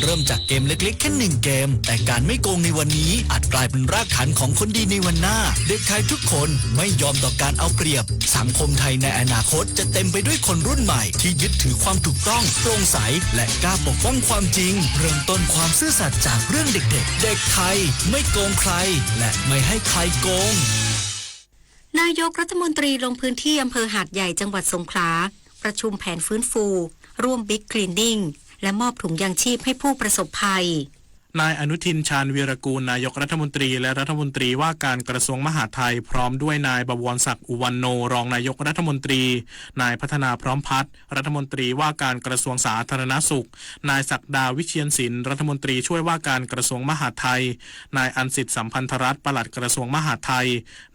เริ่มจากเกมเล็กๆแค่หนึ่งเกม แต่การไม่โกงในวันนี้อาจกลายเป็นรากฐานของคนดีในวันหน้า เด็กไทยทุกคนไม่ยอมต่อการเอาเปรียบ สังคมไทยในอนาคตจะเต็มไปด้วยคนรุ่นใหม่ที่ยึดถือความถูกต้อง โปร่งใส และกล้าปกป้องความจริง เริ่มต้นความซื่อสัตย์จากเรื่องเด็กๆ เด็กไทยไม่โกงใคร และไม่ให้ใครโกง นายกรัฐมนตรีลงพื้นที่อำเภอหาดใหญ่จังหวัดสงขลา ประชุมแผนฟื้นฟู ร่วม Big Cleaning และมอบถุงยางชีพให้ผู้ประสบภัย นายอนุทิน ชาญวีรกูล นายกรัฐมนตรี และรัฐมนตรีว่าการกระทรวงมหาดไทย พร้อมด้วยนายบวรศักดิ์ อุวันโน รองนายกรัฐมนตรี นายพัฒนา พร้อมพัฒน์ รัฐมนตรีว่าการกระทรวงสาธารณสุข นายศักดา วิเชียรศิลป์ รัฐมนตรีช่วยว่าการกระทรวงมหาดไทย นายอันสิทธิ์ สัมพันธรัตน์ ปลัดกระทรวงมหาดไทย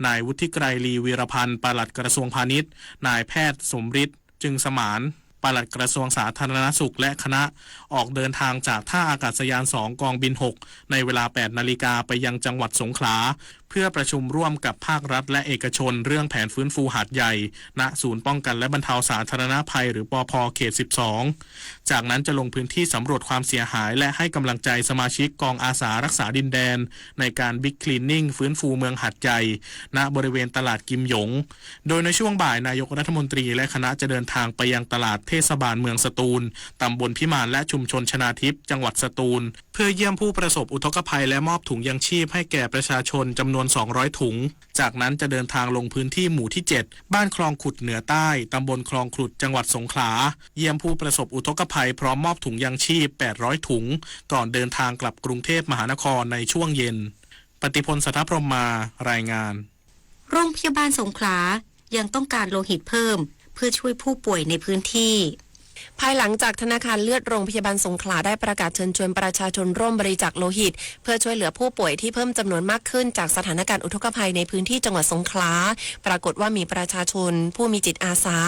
นายวุฒิไกร ลีวีรพันธ์ ปลัดกระทรวงพาณิชย์ นายแพทย์สมฤทธิ์ จึงสมาน ปลัดกระทรวงสาธารณสุข และคณะ ออกเดินทางจากท่าอากาศยาน สอง กองบิน หก ในเวลา แปด นาฬิกา ไปยังจังหวัดสงขลา เพื่อประชุมร่วมกับภาครัฐและเอกชนเรื่องแผนฟื้นฟูหาดใหญ่ ณ ศูนย์ป้องกันและบรรเทาสาธารณภัย หรือ ปภ เขต สิบสอง จากนั้นจะลงพื้นที่สำรวจความเสียหาย และให้กำลังใจสมาชิกกองอาสารักษาดินแดน ในการ Big Cleaning ฟื้นฟูเมืองหาดใหญ่ ณ บริเวณตลาดกิมหยง โดยในช่วงบ่ายนายกรัฐมนตรีและคณะจะเดินทางไปยังตลาดเทศบาลเมืองสตูล ตำบลพิมานและชุมชนชนาทิพย์ จังหวัดสตูล เพื่อเยี่ยมผู้ประสบอุทกภัยและมอบถุงยางชีพให้แก่ประชาชนจำนวน สองร้อย ถุง จากนั้นจะเดินทางลงพื้นที่หมู่ที่ เจ็ด บ้านคลองขุดเหนือใต้ ตำบลคลองขุด จังหวัดสงขลา เยี่ยมผู้ประสบอุทกภัยพร้อมมอบถุงยางชีพ แปดร้อย ถุง ก่อนเดินทางกลับกรุงเทพมหานครในช่วงเย็น ปฏิพล สัทธพรหมมา รายงาน โรงพยาบาลสงขลายังต้องการโลหิตเพิ่มเพื่อช่วยผู้ป่วยในพื้นที่ ภายหลังจากธนาคารเลือดโรงพยาบาลสงขลาได้ประกาศเชิญชวนประชาชนร่วมบริจาคโลหิต เพื่อช่วยเหลือผู้ป่วยที่เพิ่มจำนวนมากขึ้นจากสถานการณ์อุทกภัยในพื้นที่จังหวัดสงขลา ปรากฏว่ามีประชาชนผู้มีจิตอาสา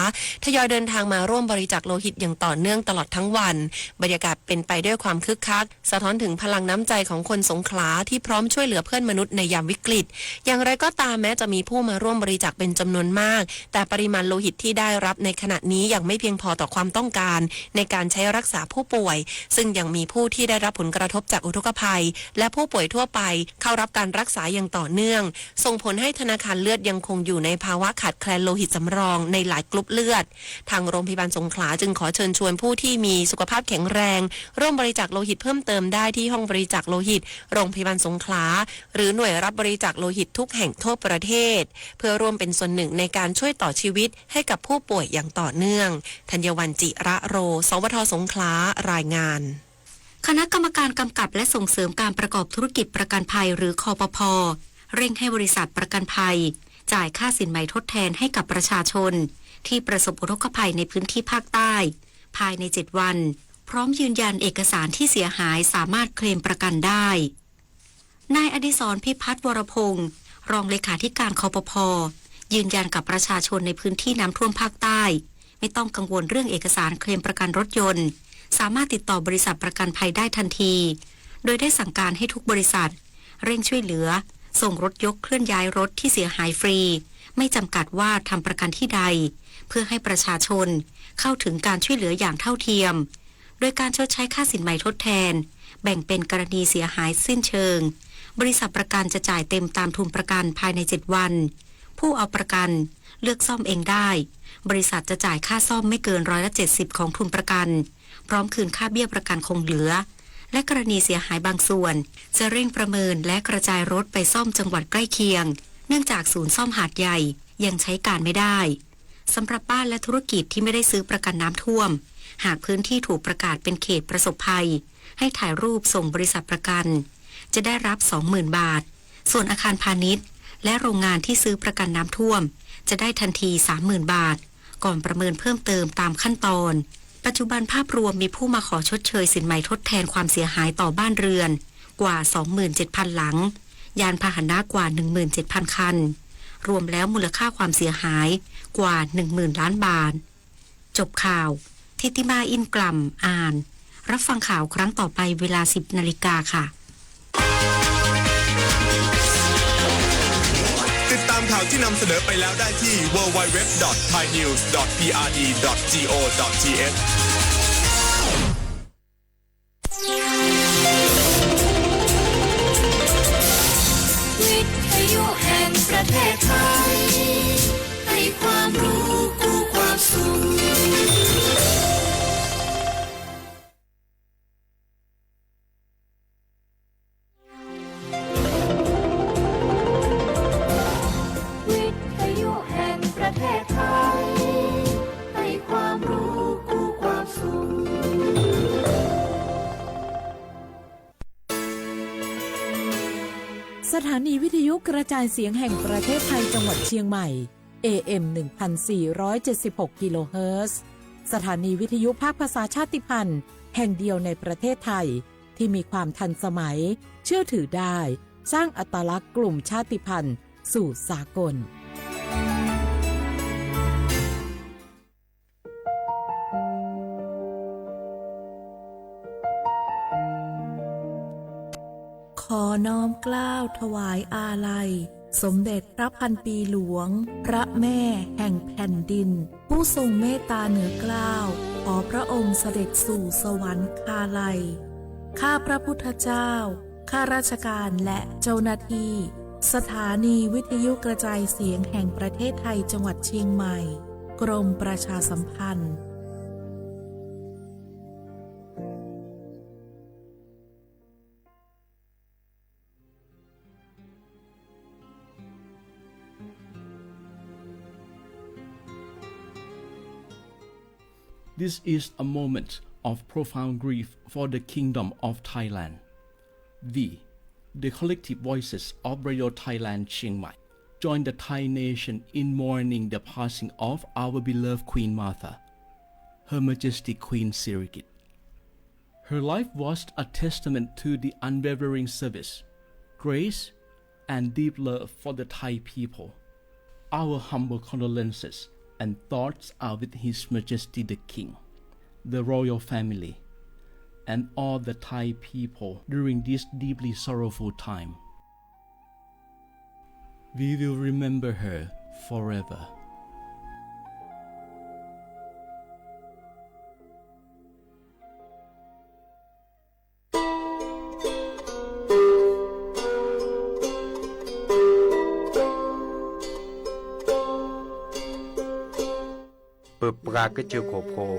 ทยอยเดินทางมาร่วมบริจาคโลหิตอย่างต่อเนื่องตลอดทั้งวัน บรรยากาศเป็นไปด้วยความคึกคัก สะท้อนถึงพลังน้ำใจของคนสงขลาที่พร้อมช่วยเหลือเพื่อนมนุษย์ในยามวิกฤต อย่างไรก็ตาม แม้จะมีผู้มาร่วมบริจาคเป็นจำนวนมาก แต่ปริมาณโลหิตที่ได้รับในขณะนี้ยังไม่เพียงพอต่อความต้องการในการใช้รักษาผู้ป่วย ซึ่งยังมีผู้ที่ได้รับผลกระทบจากอุทกภัย และผู้ป่วยทั่วไปเข้ารับการรักษาอย่างต่อเนื่อง ส่งผลให้ธนาคารเลือดยังคงอยู่ในภาวะขาดแคลนโลหิตสำรองในหลายกลุ่มเลือด ทางโรงพยาบาลสงขลาจึงขอเชิญชวนผู้ที่มีสุขภาพแข็งแรง ร่วมบริจาคโลหิตเพิ่มเติมได้ที่ห้องบริจาคโลหิต โรงพยาบาลสงขลา หรือหน่วยรับบริจาคโลหิตทุกแห่งทั่วประเทศ เพื่อร่วมเป็นส่วนหนึ่งในการช่วยต่อชีวิตให้กับผู้ป่วยอย่างต่อเนื่อง ธัญวัลย์ จิระโร สวท สงขลา รายงาน คณะกรรมการกำกับและส่งเสริมการประกอบธุรกิจประกันภัย หรือ คปภ เร่งให้บริษัทประกันภัย จ่ายค่าสินไหมทดแทนให้กับประชาชน ที่ประสบอุทกภัยในพื้นที่ภาคใต้ ภายใน เจ็ด วัน พร้อมยืนยันเอกสารที่เสียหายสามารถเคลมประกันได้ นายอดิศร พิพัฒน์วรพงศ์ รองเลขาธิการ คปภ ยืนยันกับประชาชนในพื้นที่น้ำท่วมภาคใต้ ไม่ต้องกังวลเรื่องเอกสารเคลมประกันรถยนต์ สามารถติดต่อบริษัทประกันภัยได้ทันที โดยได้สั่งการให้ทุกบริษัท เร่งช่วยเหลือ ส่งรถยกเคลื่อนย้ายรถที่เสียหายฟรี ไม่จำกัดว่าทำประกันที่ใด เพื่อให้ประชาชนเข้าถึงการช่วยเหลืออย่างเท่าเทียม โดยการชดใช้ค่าสินไหมทดแทน แบ่งเป็นกรณีเสียหายสิ้นเชิง บริษัทประกันจะจ่ายเต็มตามทุนประกันภายใน เจ็ด วัน ผู้เอาประกันเลือกซ่อมเองได้ บริษัทจะจ่ายค่าซ่อมไม่เกิน ร้อยละเจ็ดสิบ ของทุนประกัน พร้อมคืนค่าเบี้ยประกันคงเหลือ และกรณีเสียหายบางส่วน จะเร่งประเมินและกระจายรถไปซ่อมจังหวัดใกล้เคียง เนื่องจากศูนย์ซ่อมหาดใหญ่ยังใช้การไม่ได้ สำหรับบ้านและธุรกิจที่ไม่ได้ซื้อประกันน้ำท่วม หากพื้นที่ถูกประกาศเป็นเขตประสบภัย ให้ถ่ายรูปส่งบริษัทประกัน จะได้รับ สองหมื่น บาท ส่วนอาคารพาณิชย์ และโรงงานที่ซื้อประกันน้ำท่วม จะได้ทันที สามหมื่น บาท ก่อนประเมินเพิ่มเติมตามขั้นตอน ปัจจุบันภาพรวมมีผู้มาขอชดเชยสินไหมทดแทนความเสียหายต่อบ้านเรือนกว่า สองหมื่นเจ็ดพัน หลัง ยานพาหนะกว่า หนึ่งหมื่นเจ็ดพัน คัน รวมแล้วมูลค่าความเสียหายกว่า หนึ่งหมื่น ล้านบาท จบข่าว ทิติมา อินกล่ำ อ่าน รับฟังข่าวครั้งต่อไปเวลา สิบ นาฬิกาค่ะ ติดตามข่าวที่นำเสนอไปแล้วได้ที่ ดับเบิลยู ดับเบิลยู ดับเบิลยู ดอท ไทยนิวส์ ดอท พีอาร์ดี ดอท จี โอ ดอท ที เอช สถานีวิทยุกระจายเสียงแห่งประเทศไทยจังหวัดเชียงใหม่ เอ เอ็ม หนึ่งพันสี่ร้อยเจ็ดสิบหก กิโลเฮิรตซ์ สถานีวิทยุภาคภาษาชาติพันธุ์แห่งเดียวในประเทศไทย ที่มีความทันสมัย เชื่อถือได้ สร้างอัตลักษณ์กลุ่มชาติพันธุ์สู่สากล ขอน้อมเกล้าถวายอาลัย สมเด็จพระพันปีหลวง พระแม่แห่งแผ่นดิน ผู้ทรงเมตตาเหนือเกล้า ขอพระองค์เสด็จสู่สวรรคาลัย ข้าพระพุทธเจ้า ข้าราชการและเจ้าหน้าที่ สถานีวิทยุกระจายเสียงแห่งประเทศไทยจังหวัดเชียงใหม่ กรมประชาสัมพันธ์ This is a moment of profound grief for the Kingdom of Thailand. We, the collective voices of Radio Thailand Chiang Mai, join the Thai nation in mourning the passing of our beloved Queen Mother, Her Majesty Queen Sirikit. Her life was a testament to the unwavering service, grace, and deep love for the Thai people. Our humble condolences and thoughts are with His Majesty the King, the royal family, and all the Thai people during this deeply sorrowful time. We will remember her forever. ပပှၤကစၢၢ်ခိၣ်ဖိ,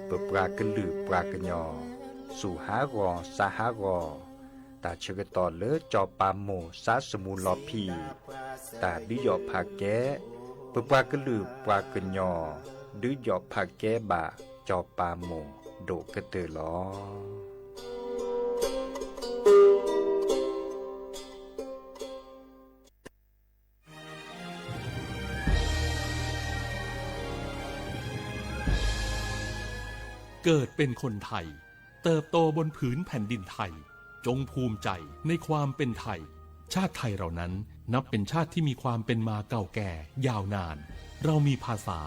ပပှၤကလုာ်ပှၤကညီ, သူၣ်ဟးဂီၤသးဟးဂီၤ, တၢ်ဆၢကတီၢ်လၢစီၤပၤမိၢ်သးသမူလီၤဖံး, တၢ်ဒုးယီၣ်ဖးကဲ, ပပှၤကလုာ်ပှၤကညီ ဒုးယီၣ်ဖးကဲဘၣ်စီၤပၤမိၢ်ဒိၣ်ကတၢၢ်လီၤ. เกิดเป็นคนไทย เติบโตบนผืนแผ่นดินไทย จงภูมิใจในความเป็นไทย ชาติไทยเรานั้นนับเป็นชาติที่มีความเป็นมาเก่าแก่ยาวนาน เรามีภาษา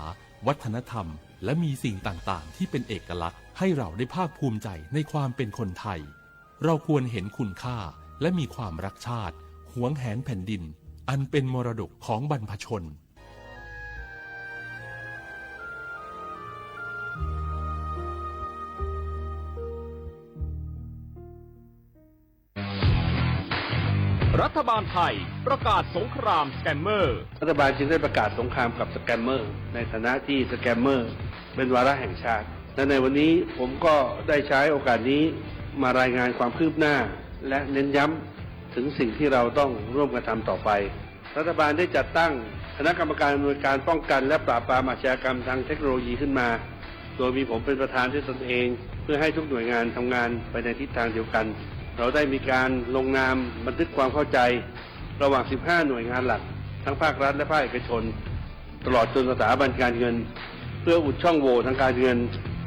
วัฒนธรรม และมีสิ่งต่างๆ ที่เป็นเอกลักษณ์ ให้เราได้ภาคภูมิใจในความเป็นคนไทย เราควรเห็นคุณค่าและมีความรักชาติ หวงแหนแผ่นดิน อันเป็นมรดกของบรรพชน รัฐบาลไทยประกาศสงครามสแกมเมอร์ รัฐบาลจึงได้ประกาศสงครามกับสแกมเมอร์ ในฐานะที่สแกมเมอร์เป็นวาระแห่งชาติ และในวันนี้ผมก็ได้ใช้โอกาสนี้มารายงานความคืบหน้า และเน้นย้ำถึงสิ่งที่เราต้องร่วมกันทำต่อไป รัฐบาลได้จัดตั้งคณะกรรมการอำนวยการป้องกันและปราบปรามอาชญากรรมทางเทคโนโลยีขึ้นมา โดยมีผมเป็นประธานด้วยตนเอง เพื่อให้ทุกหน่วยงานทำงานไปในทิศทางเดียวกัน เราได้มีการลงนามบันทึกความเข้าใจ ระหว่าง สิบห้า หน่วยงานหลัก ทั้งภาครัฐและภาคเอกชน ตลอดจนสถาบันการเงิน เพื่ออุดช่องโหว่ทางการเงิน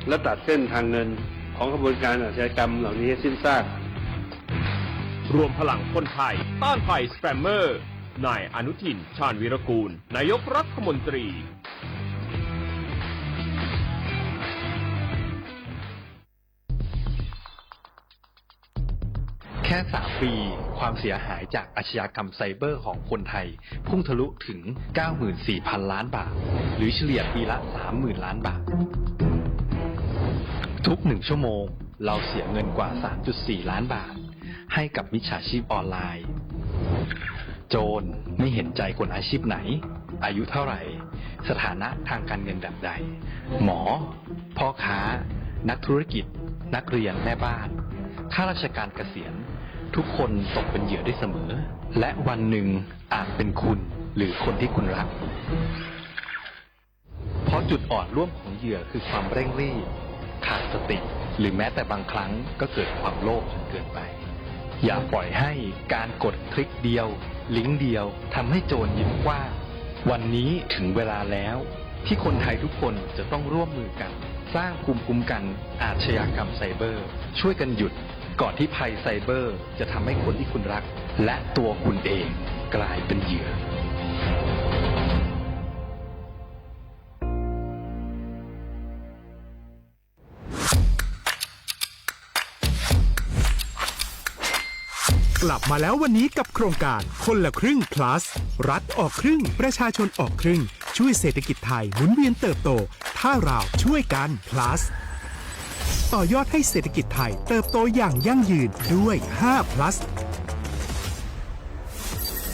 และตัดเส้นทางเงิน ของขบวนการอาชญากรรมเหล่านี้ให้สิ้นซาก รวมพลังคนไทย ต้านภัยสแกมเมอร์ นายอนุทิน ชาญวีรกูล นายกรัฐมนตรี แค่ สาม ปี ความเสียหายจากอาชญากรรมไซเบอร์ของคนไทย พุ่งทะลุถึง เก้าหมื่นสี่พัน ล้านบาท หรือเฉลี่ยปีละ สามหมื่น ล้านบาท ทุกหนึ่งชั่วโมง เราเสียเงินกว่า สามจุดสี่ ล้านบาท ให้กับมิจฉาชีพออนไลน์ โจรไม่เห็นใจคนอาชีพไหน อายุเท่าไหร่ สถานะทางการเงินแบบใด หมอ พ่อค้า นักธุรกิจ นักเรียน แม่บ้าน ข้าราชการเกษียณ ทุกคนตกเป็นเหยื่อได้เสมอ และวันหนึ่งอาจเป็นคุณหรือคนที่คุณรัก เพราะจุดอ่อนร่วมของเหยื่อคือความเร่งรีบ ขาดสติ หรือแม้แต่บางครั้งก็เกิดความโลภจนเกินไป อย่าปล่อยให้การกดคลิกเดียว ลิงก์เดียวทำให้โจรยิ้มกว้าง วันนี้ถึงเวลาแล้ว ที่คนไทยทุกคนจะต้องร่วมมือกัน สร้างภูมิคุ้มกันอาชญากรรมไซเบอร์ ช่วยกันหยุด ก่อนที่ภัยไซเบอร์จะทำให้คนที่คุณรัก และตัวคุณเองกลายเป็นเหยื่อ กลับมาแล้ววันนี้กับโครงการคนละครึ่ง plus รัฐออกครึ่ง ประชาชนออกครึ่ง ช่วยเศรษฐกิจไทยหมุนเวียนเติบโต ถ้าเราช่วยกัน plus ต่อยอดให้เศรษฐกิจไทยเติบโตอย่างยั่งยืนด้วย ห้า plus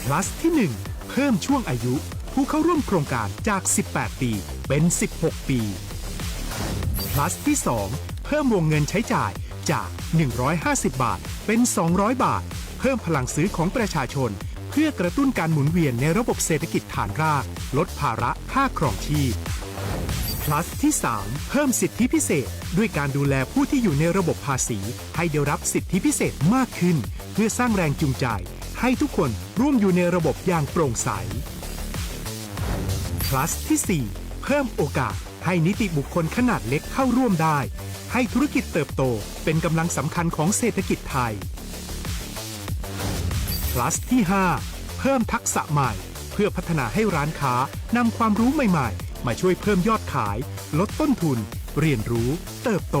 plus ที่ หนึ่ง เพิ่มช่วงอายุผู้เข้าร่วมโครงการจาก สิบแปด ปี เป็น สิบหก ปี plus ที่ สอง เพิ่มวงเงินใช้จ่ายจาก หนึ่งร้อยห้าสิบ บาท เป็น สองร้อย บาท เพิ่มพลังซื้อของประชาชน เพื่อกระตุ้นการหมุนเวียนในระบบเศรษฐกิจฐานราก ลดภาระค่าครองชีพ plus ที่ สาม เพิ่มสิทธิพิเศษ ด้วยการดูแลผู้ที่อยู่ในระบบภาษี ให้ได้รับสิทธิพิเศษมากขึ้น เพื่อสร้างแรงจูงใจ ให้ทุกคนร่วมอยู่ในระบบอย่างโปร่งใส plus ที่ สี่ เพิ่มโอกาสให้นิติบุคคลขนาดเล็กเข้าร่วมได้ ให้ธุรกิจเติบโตเป็นกำลังสำคัญของเศรษฐกิจไทย plus ที่ ห้า เพิ่มทักษะใหม่ เพื่อพัฒนาให้ร้านค้านำความรู้ใหม่ๆ มาช่วยเพิ่มยอดขาย ลดต้นทุน เรียนรู้ เติบโต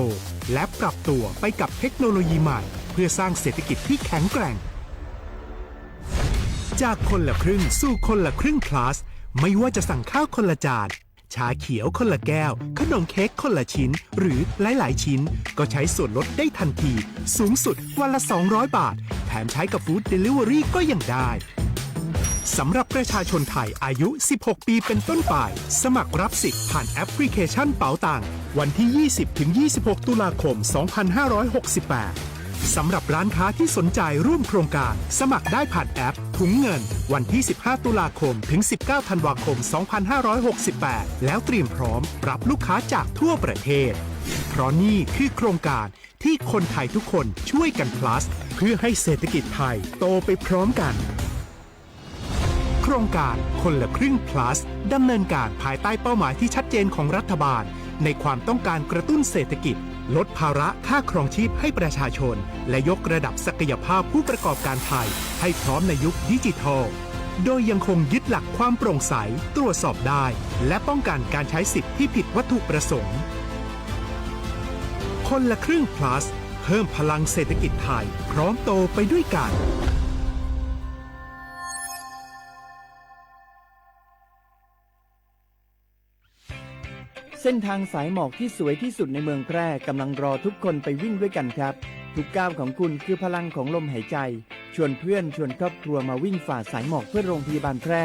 และปรับตัวไปกับเทคโนโลยีใหม่ เพื่อสร้างเศรษฐกิจที่แข็งแกร่ง จากคนละครึ่งสู่คนละครึ่ง plus ไม่ว่าจะสั่งข้าวคนละจาน ชาเขียวคนละแก้ว ขนมเค้กคนละชิ้น หรือหลายๆ ชิ้น ก็ใช้ส่วนลดได้ทันที สูงสุดวันละ สองร้อย บาท แถมใช้กับ Food Delivery ก็ยังได้ สำหรับประชาชนไทยอายุ สิบหก ปีเป็นต้นไป สมัครรับสิทธิ์ผ่านแอปพลิเคชันเป๋าตัง วันที่ ยี่สิบ ถึง ยี่สิบหก ตุลาคม สองพันห้าร้อยหกสิบแปด สำหรับร้านค้าที่สนใจร่วมโครงการ สมัครได้ผ่านแอปถุงเงิน วันที่ สิบห้า ตุลาคม ถึง สิบเก้า ธันวาคม สองพันห้าร้อยหกสิบแปด แล้วเตรียมพร้อมรับลูกค้าจากทั่วประเทศ เพราะนี่คือโครงการที่คนไทยทุกคนช่วยกัน plus เพื่อให้เศรษฐกิจไทยโตไปพร้อมกัน โครงการคนละครึ่ง plus ดำเนินการภายใต้เป้าหมายที่ชัดเจนของรัฐบาล ในความต้องการกระตุ้นเศรษฐกิจ ลดภาระค่าครองชีพให้ประชาชน และยกระดับศักยภาพผู้ประกอบการไทย ให้พร้อมในยุคดิจิทัล โดยยังคงยึดหลักความโปร่งใส ตรวจสอบได้ และป้องกันการใช้สิทธิ์ที่ผิดวัตถุประสงค์ คนละครึ่ง plus เพิ่มพลังเศรษฐกิจไทย พร้อมโตไปด้วยกัน เส้นทางสายหมอกที่สวยที่สุดในเมืองแพร่กำลังรอทุกคนไปวิ่งด้วยกันครับ ทุกก้าวของคุณคือพลังของลมหายใจ ชวนเพื่อนชวนครอบครัวมาวิ่งฝ่าสายหมอกเพื่อโรงพยาบาลแพร่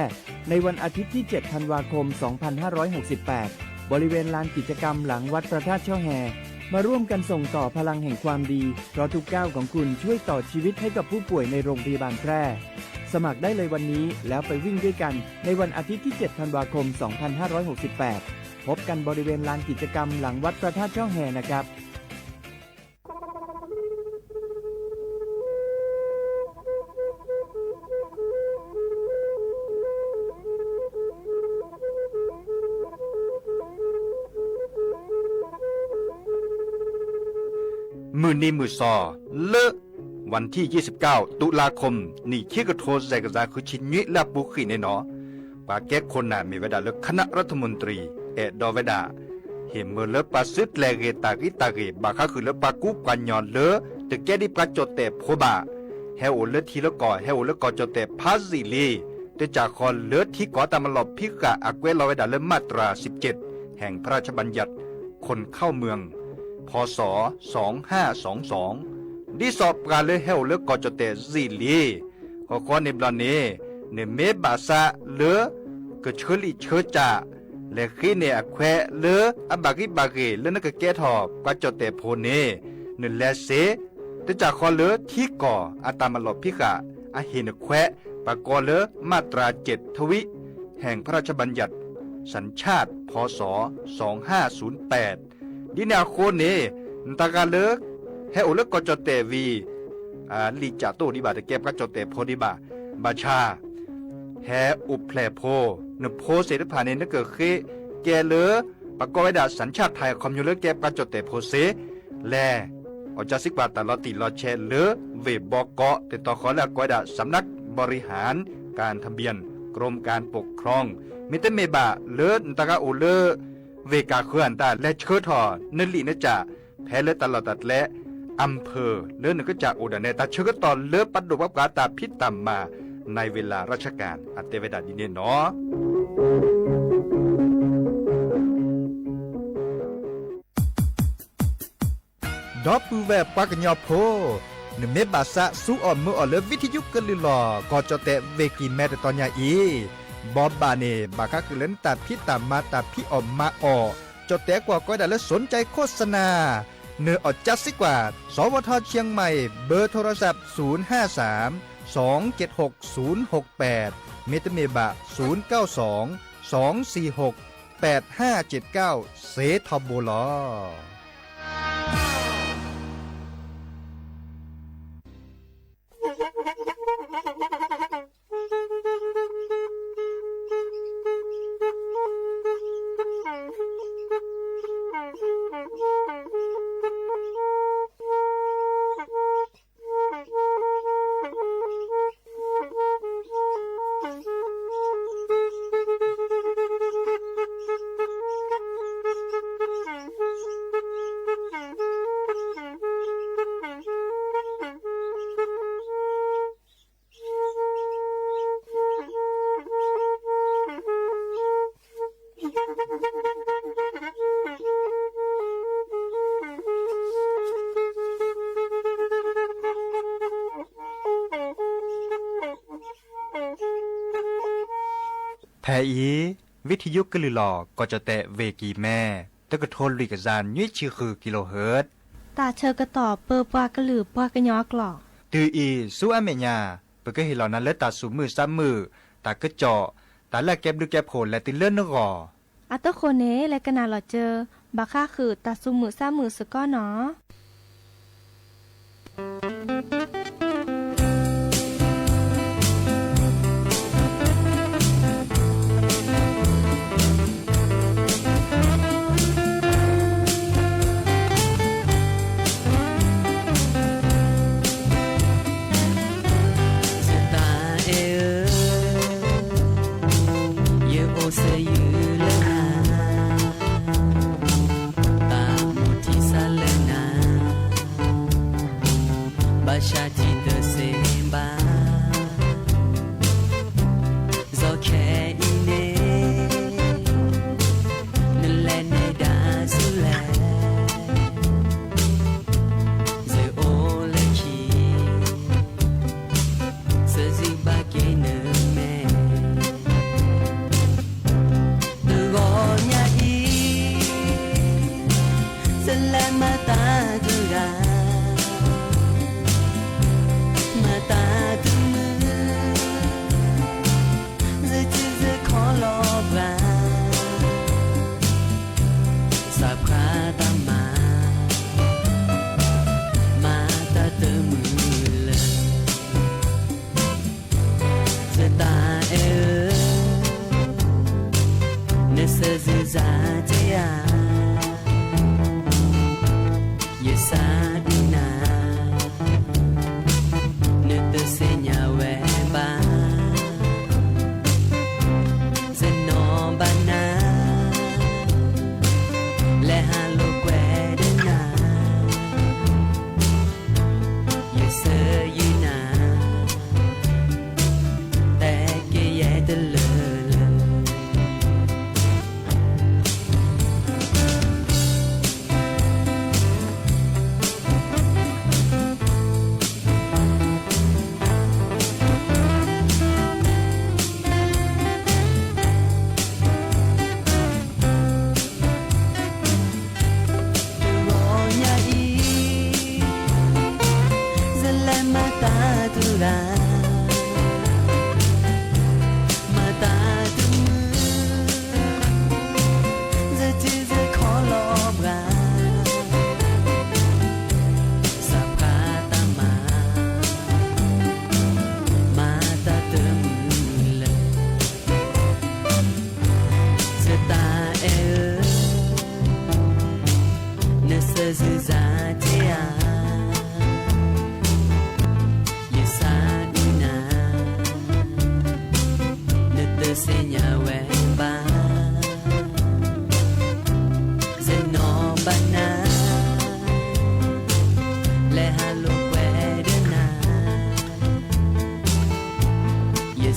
ในวันอาทิตย์ที่ เจ็ด ธันวาคม สองพันห้าร้อยหกสิบแปด บริเวณลานกิจกรรมหลังวัดพระธาตุช่อแฮ มาร่วมกันส่งต่อพลังแห่งความดี เพราะทุกก้าวของคุณช่วยต่อชีวิตให้กับผู้ป่วยในโรงพยาบาลแพร่ สมัครได้เลยวันนี้ แล้วไปวิ่งด้วยกัน ในวันอาทิตย์ที่ เจ็ด ธันวาคม สองพันห้าร้อยหกสิบแปด พบกันบริเวณลานกิจกรรมหลังวัดพระธาตุช่อแฮนะครับ မုၢ်နံၤမုၢ်သီ လၢ วันที่ ยี่สิบเก้า ตุลาคม နံၣ်ခံကထိ စဲးကစၢ် ဃုဆံနွံ လၢအပူၤဃံန့ၣ်နီၤ, ပှၤကဲခိၣ်နၢ်မ့ၢ်ဝဲဒၣ်လၢ คณะรัฐมนตรี အဲၣ်ဒိးဝဲဒၣ် ဟ့ၣ်မၢလၢပှၤစုတြဲၤဂ့ၤတၢ်ဂံၢ်တၢ်ဂ့ၤ ဘၣ်ဃးဃုာ်လၢပှၤကူပှၤကညီလၢ တကဲဒ်ပှၤကၠီၣ်တဲၣ်ဖိဘၣ် ဟဲအိၣ်လၢထံလၢကီၢ် ဟဲအိၣ်လၢကီၢ်ကၠီၣ်တဲၣ်ဖးယံာ်လံ, တကးဃီလၢထံကီၢ်တၢ်မၤလီၤဖံးဃာ်အကွဲးလီၤဝဲဒၣ်လၢ มาตราสิบเจ็ด แห่งพระราชบัญญัติคนเข้าเมือง พ.ศ. สองห้าสองสอง ဒ်သိးပှၤလၢဟဲအိၣ်လၢကီၢ်ကၠီၣ်တဲၣ်ယံာ်လံ, ဃီဃီန့ၣ်ဘျီန့ၣ် နမ့ၢ်ဘၣ်ဆၣ်လၢ ကဆၢလံာ်ဆၢကၠၢ် လဲၤဃ့န့ၢ်အခွဲးလၢအဘၣ်ဂံၢ်ဘၣ်ဂ့ၤ လၢနကကဲထီၣ်ပှၤကၠီၣ်တဲၣ်ဖိန့ၣ် နလဲၤစ့ တကးဃီလၢထံကီၢ်အတၢ်မၤလီၤဖံးဃာ် အဟ့ၣ်နခွဲး ပှၤကိးလၢ มาตราเจ็ด ทวิ แห่งพระราชบัญญัติสัญชาติ พ.ศ. สองห้าศูนย์แปด ဒ်န့ၣ်အဃိန့ၣ် နတၢ်ဂၤလၢ ဟဲအိၣ်လၢကီၢ်ကၠီၣ်တဲၣ်ဝံၤ လံာ်ကးတအိၣ်ဒံးဘၣ်, တကဲပှၤကၠီၣ်တဲၣ်ဖိဒံးဘၣ်. ဘၣ်ဆၣ် ဟဲအိၣ်ဖျဲၣ်ဖိ, နဖိသ့ၣ်တဖၣ်န့ၣ် နကဃ့ကဲလၢ ပကိးဝဲဒၣ် สัญชาติไทย အခီပညီလၢကဲပှၤကၠီၣ်တဲၣ်ဖိစ့ၢ်, လဲၤ အီၣ်ကၠါစံးကွၢ်တၢ်လီၤတံၢ်လီၤဆဲးလၢ ဝ့ၢ်ဘီကီး တတီၤဃီလၢအကိးဝဲဒၣ် สำนักบริหารการทะเบียนกรมการปกครอง. မ့တမ့ၢ်ဘၣ်လၢနတဂၤအိၣ်လၢ ဝ့ၢ်ကၢ်ဃၢၤအတၢ် လဲၤဆှၢထီၣ်နလံာ်နကး ဖဲလၢတၢ်လီၢ်တၢ်ကျဲ อำเภอ လၢနကစၢ်အိၣ်ဒၣ်နဲ တၢ်ဆၢကတီၢ်လၢပဒိၣ်ပှၤပှၤတၢ်ဖံးတၢ်မၤ ในเวลาราชการ အတဲဝဲဒၣ်ဒ်န့ၣ်နီၤ. ဒီပုၢ်ဝဲၢ်ပှၤကညီဖိ, နမ့ၢ်ဘၣ်သးစူအီၣ်မုာ်အီၣ်လၢ ဝံထံယုကလုၢ်လီၤ ကီၢ်ကၠီၣ်တဲၣ် ဝ့ၢ်ကံၢ်မဲ တတီၤညါအံၤ, ဘီဘၣ်န့ၣ် ဘၣ်ဃးဃုာ်လၢနတၢ်ဖံးတၢ်မၤ တၢ်ဖံးအီၣ်မၤအီၣ်, ကၠီၣ်တဲၣ်ကွီၢ်ကိးဝဲဒၣ်လၢ สนใจโฆษณา, နအီၣ်ကၠါစံးကွၢ် สวทเชียงใหม่ เบอร์โทรศัพท์ ศูนย์ห้าสาม สองเจ็ดหก ศูนย์หกแปด မ့တမ့ၢ်ဘၣ် ศูนย์เก้าสอง สองสี่หก แปดห้าเจ็ดเก้า စ့ထီဘိလီၤ. ဖဲအံၤ ဝံထံယုကလုၢ်လီၤ ကီၢ်ကၠီၣ်တဲၣ် ဝ့ၢ်ကံၢ်မဲ တကထိလွံၢ်ကယၤနွံဆံဃု kilohertz တၢ်ဆၢကတီၢ်ပၢပှၤကလုာ်ပှၤကညီအကျိာ်, တုၤအံၤဆူအမဲာ်ညါ ပကဟ့ၣ်လီၤနၤလၢတၢ်သူၣ်မုာ်သးမုာ်, တၢ်ကစီၣ်, တၢ်လၢအကဲဘျုးကဲဖှိၣ်လဲၤတုၤလၢနဂီၢ်. အတဃိန့ၣ် လဲၤကနၣ်လီၤစၢၤ ဘၣ်ဃးဃုာ်တၢ်သူၣ်မုာ်သးမုာ်စ့ၢ်ကီးနီၤ. ယတၢ်အဲၣ်ဧၢ, ယအိၣ်ဆိးယုာ်လၢနၤ, သးမိၣ်ထံစးလၢနၤ, ဘၣ်ဆၣ်ထံတစ့ၢ်ဘၣ်, စီၤခဲအံၤန့ၣ် နလဲၤနုာ်ဒၣ်ဆူလဲၣ်, ယအိၣ်လၢခံ စၢၤစံးဘၣ်က့ၤနမဲာ်, တဂီၤညါအံၤ ယလဲၤမၤတၢ်တဂၤ, မၤတၢ်တမုာ်, ယထံၣ်ယခီလီၤဘှါ, သးဖှါတၢ်မၤ မၤတၢ်တမုာ်လၢ ယတၢ်အဲၣ်ဧၢ, နစၢၤယစၢၤတ့ဧါ, ယစးဒုးနၤ, နတသ့ၣ်ညါဝဲဘၣ်, ယနီၢ်ဘၣ်နၤ, လဲၤဟးလိာ်ကွဲဒီးနၤ, ယစၢၤယုာ်နၤ, တဲက့ၤယဲတလၢာ်လၢာ် တဂီၤညါအံၤ ယလဲၤမၤတၢ်တဂၤ, မၤတၢ်တမုာ်, ယထံၣ်ယခီလီၤဘှါ, သးဖှါတၢ်မၤ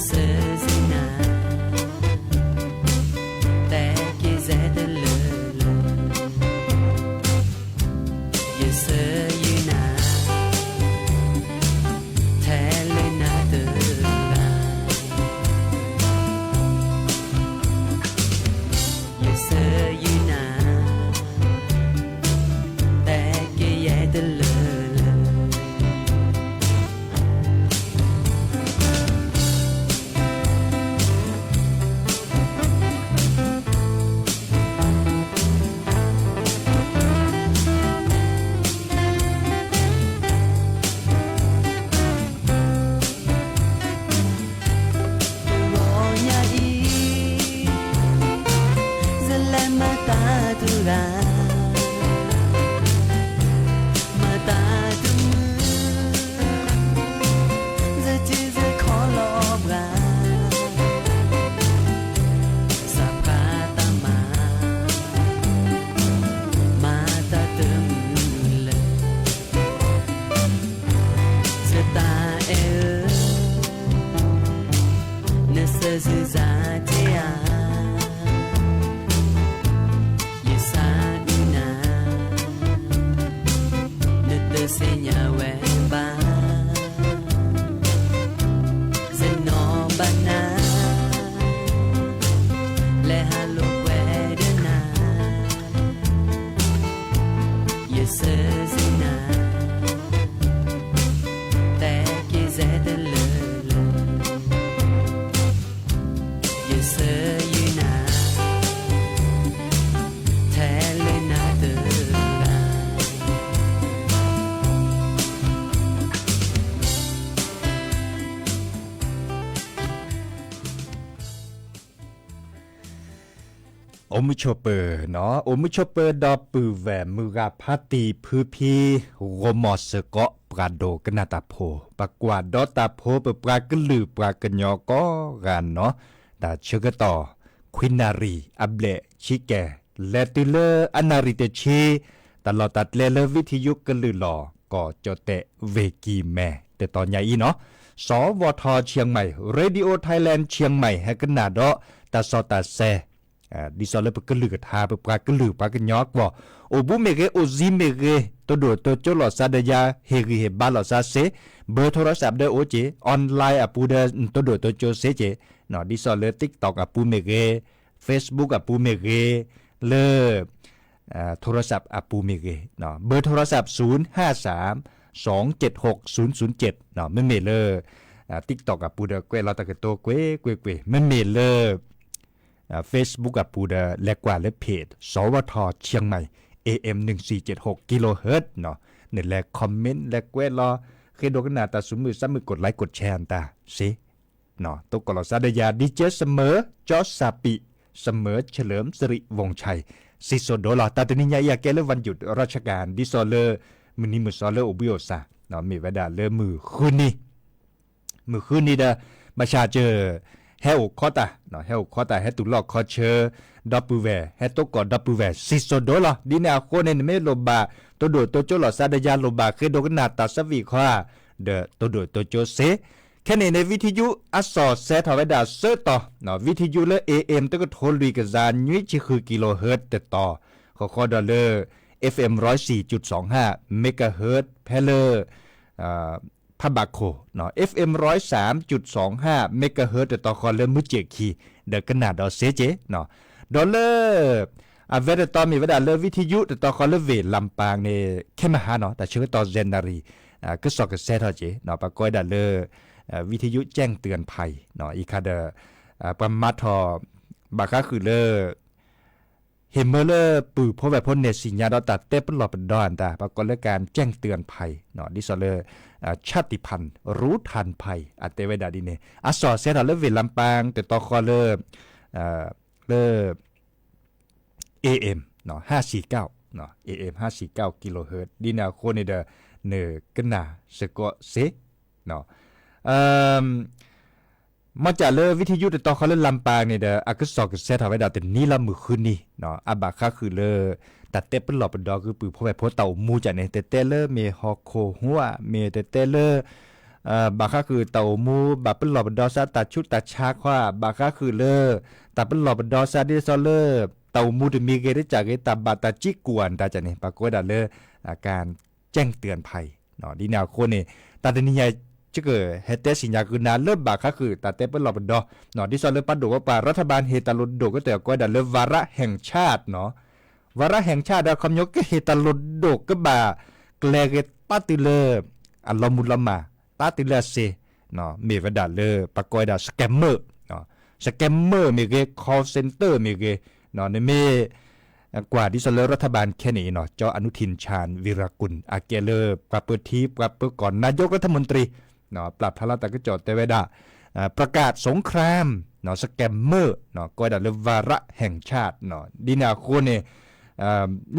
ဆၢယုၢ်နၤ, တဲက့ၤစဲတလၢာ်လၢာ်, ယဆၢယုၢ်နၤ, ထဲလၢနၤတဂၤ, ယဆၢယုၢ်နၤ, တဲက့ၤယဲတလၢာ်လၢာ် တဂီၤညါအံၤ, ယလဲၤမၤတၢ်တဂၤ, မၤတၢ်တမုာ်, ယစ့ယခီလီၤဘှါ, စးဖှါတၢ်မၤ, မၤတၢ်တမုာ်လၢ ယတၢ်အဲၣ်ဧၢ, နဆၢယုၢ်စၢ်တ့ၢ်ဧါ, ယဆၢယုၢ်နၤ, နတသ့ၣ်ညါဝဲဘၣ်, ယနီၢ်ဘၣ်နၤ, လဲၤဟးလိာ်ကွဲဒီးနၤ ယဆၢယုၢ်နၤ, တဲက့ၤစဲတလၢာ်လၢာ်, ယဆၢယုၢ်နၤ, ထဲလၢနၤတဂၤ အိၣ်မုာ်ဆိးပၢၤနီၤ, အိၣ်မုာ်ဆိးပၢၤဒီပုၢ်ဝဲၢ်မုၢ်ဂၤဖါတံၢ်ဖုဖံ, ဂီၤမီၢ်စ့ၢ်ကီး ပှၤဒိကနၣ်တၢ်ဖိ, ပကွၢ်ဒီးတၢ်ဖိ ပပှၤကလုာ်ပှၤကညီကိးဂၤနီၤ, တၢ်ဆၢကတီၢ် ခွံနၣ်ရံၣ်အဘျဲၣ်ဆံကဲၤ, လဲၤတုၤလၢအနၣ်ရံၣ်တဆံ, တၢ်လီၢ်တၢ်ကျဲလၢ ဝံထယုကလုၢ်လီၤ ကီၢ်ကၠီၣ်တဲၣ်ဝ့ၢ်ကံၢ်မဲ တတီၤညါအံၤနီၤ, စဝထ Chiang Mai, Radio Thailand Chiang Mai ဟဲကနၣ်ဒီးတၢ်စီတၢ်ဆှံ ဒ်သိးလၢပကလုၢ်ကထါ ပပှၤကလုာ်ပှၤကညီအကွီၢ်, အိၣ်ဘူးမ့ၢ်ဂ့ၤ အိၣ်စံမ့ၢ်ဂ့ၤ တိဒိၣ်တိကၠိလီၤစါဒီးယၤ ဟ့ၣ်ဂံၢ်ဟ့ၣ်ဘါလီၤစါစ့, ဘၢထိရစးဒၢအိၣ်က့ၤ, online အပူၤဒီး တိဒိၣ်တိကၠိစ့က့ၤ, ဒ်သိးလၢ TikTok အပူၤမ့ၢ်ဂ့ၤ, Facebook အပူၤမ့ၢ်ဂ့ၤ, လၢ ထိရစးအပူၤမ့ၢ်ဂ့ၤ, ဘၢထိရစး ศูนย์ ห้า สาม สอง เจ็ด หก ศูนย์ ศูนย์ เจ็ด မ့မ့ၢ်လၢ TikTok အပူၤဒီးကွဲးလီၤတၢ်ကတိၤကွ့ၢ်ကွ့ၢ်ကွ့ၢ်, မ့မ့ၢ်လၢ Facebook အပူၤဒီး လဲၤကွၢ်လၢ page စဝထ Chiang Mai AM หนึ่งสี่เจ็ดหก kilohertz နီၤ, နလဲၤ comment လဲၤကွဲးလီၤ, ဃ့ဒိကနၣ်တၢ်သူၣ်မုာ်သးမုာ် กดไลค์ กดแชร์ အတၢ်စ့, တိကိၣ်လီၤစါဒီးယၤ DJ စမၢၢ် ကၠီစၣ်ပံး, စမၢၢ် เฉลิมสิริวงศ์ชัย, စံၣ်စိၤဒိလီၤ. တၢ်တနံၤညါအံၤ အကဲလၢ วันหยุดราชการ ဒ်သိးလၢ မုၢ်နံၤမုၢ်သီလၢအိၣ်ဘှံးအိၣ်သါ, မ့ၢ်ဝဲဒၣ်လၢမုၢ်ဃုနံၤ မုၢ်ဃုနံၤဒီး ဘၣ်ဆၣ်စၢၤ ဟဲအိၣ်ခီတၢ်, ဟဲအိၣ်ခီတၢ် ဟဲတူၢ်လိာ်ခီဆၢ ဒီပုၢ်ဝဲၢ် ဟဲတိကိၣ်ဒီပုၢ်ဝဲၢ် စံၣ်စိၤဒိလီၤ. ဒ်န့ၣ်အဃိန့ၣ် နမ့ၢ်လိၣ်ဘၣ် တိဒိၣ်တိကၠိလီၤစါဒီးယၤ လိၣ်ဘၣ်ဃ့ဒိကနၣ်တၢ်သးဝံၣ်ခီဧါ, ဒီးတိဒိၣ်တိကၠိစ့, ခဲန့ၣ်န့ၣ် ဝံထယု အစီၣ်ဆှံထီၣ်ဝဲဒၣ်သၢတီၤ, ဝံထယုလၢ AM တကထိလွံၢ်ကယၤနွံဆံဃု kilohertz တတီၤ, ဃီဃီဒီးလၢ FM ร้อยสี่จุดสองห้า megahertz ဖဲလၢ ဖးဘးခိၣ်, FM ร้อยสามจุดสองห้า megahertz တတီၤဃီလၢမုၢ်စ့ၣ်ခံ, ဒီးကနၣ်ဒီးစ့က့ၤ, ဒီးလၢ အဝဲတတီၤမ့ၢ်ဝဲဒၣ်လၢ ဝံထယု တတီၤဃီလၢဝ့ၢ်လမ်းပန်းန့ၣ် ခဲမဟါနီၤ တၢ်ဆၢကတီၢ် ယဲၢ်နၣ်ရံၣ် ကစီၣ်ကဆှံထီၣ်က့ၤ, ပှၤကိးဝဲဒၣ်လၢ ဝံထယု แจ้งเตือนภัย အံၤခါဒီး ပှၤမၤထီၣ် ဘၣ်ဃးဃုာ်လၢ ဟ့ၣ်မၢလၢပုၢ်ဖိဝဲၢ်ဖိန့ၣ် သ့ၣ်ညါဒီးတၢ်တဲပလီၢ်ပဒီအတၢ် ပှၤကိးလၢ การแจ้งเตือนภัย ဒ်သိးလၢ ชาติพันธุ์ รู้ทันภัย အတဲဝဲဒၣ်ဒ်န့ၣ် အစီၣ်ဆှံထီၣ်လၢဝ့ၢ်လမ်းပန်း တတီၤဃီလၢ လၢ AM ห้าสี่เก้า AM ห้าสี่เก้า kilohertz ဒ်န့ၣ်အဃိန့ၣ်ဒီး နကနၣ်စ့ၢ်ကီးစ့ မ့ၢ်စ့ၢ်လၢ ဝံထယု တတီၤဃီလၢလမ်းပန်းန့ၣ်ဒီး အကစီၣ်ကဆှံထီၣ်ဝဲဒၣ်တနံၤလၢမုၢ်ဃုနံၤ, အဘၣ်ဃးဃုာ်လၢ တၢ်တဲပလီၢ်ပဒီဃုာ်ပုၢ်ဖိဝဲၢ်ဖိတၢ်အိၣ်မူကန့ၣ် တဲတဲလၢမ့ၢ်ဟီၣ်ခိၣ်ဟူဧါ, မ့ၢ်တဲတဲလၢ ဘၣ်ဃးဃုာ်တၢ်အိၣ်မူ ဘၣ်ပလီၢ်ပဒီစါတၢ်ဆူးတၢ်ဆါခီဧါ, ဘၣ်ဃးဃုာ်လၢ တၢ်ပလီၢ်ပဒီစါဒ်သိးလၢ တၢ်အိၣ်မူတမံၤဂ့ၤတကးဂ့ၤ တၢ်ဘၣ်တၢ်ကံးကူၣ်အတၢ်န့ၣ် ပှၤကိးဝဲဒၣ်လၢ การแจ้งเตือนภัย ဒ်န့ၣ်အဃိန့ၣ် တၢ်တနံၤညါ ယကဟဲတဲစံၣ်ညါက့ၤနၤလၢဘၣ်ဃးဃုာ်တၢ်တဲပလီၢ်ပဒီ ဒ်သိးလၢပဒိၣ်ဝဲပှၤ รัฐบาล ဟ့ၣ်တၢ်လိၣ်ဒိၣ်ကတၢၢ် ကိးဝဲဒၣ်လၢ วาระแห่งชาติ နီၤ วาระแห่งชาติ ဒီးခီပညီကဟ့ၣ်တၢ်လိၣ်ဒိၣ်ကဘၣ်ကျဲၤဂ့ၤ ပာ်တုၤလၢ အလီၤမုၢ်လီၤမၢ် ပာ်တုၤလၢအစ့ မ့ၢ်ဝဲဒၣ်လၢ ပှၤကိးဝဲဒၣ် scammer scammer မ့ၢ်ဂ့ၤ call center မ့ၢ်ဂ့ၤ နမ့ၢ် ကွၢ်ဒ်သိးလၢ รัฐบาล ခဲန့ၣ်အံၤနီၤ ကၠီအနုထံၣ် ชาญวีรกูล အကဲလၢ ပှၤပၢထံ ပှၤပၢကီၢ် นายกรัฐมนตรี ပျၢ်ဖျါလီၤတၢ်ကစီၣ်တဲဝဲဒၣ် ประกาศสงคราม scammer ကိးဝဲဒၣ်လၢ วาระแห่งชาติ ဒ်န့ၣ်အဃိန့ၣ်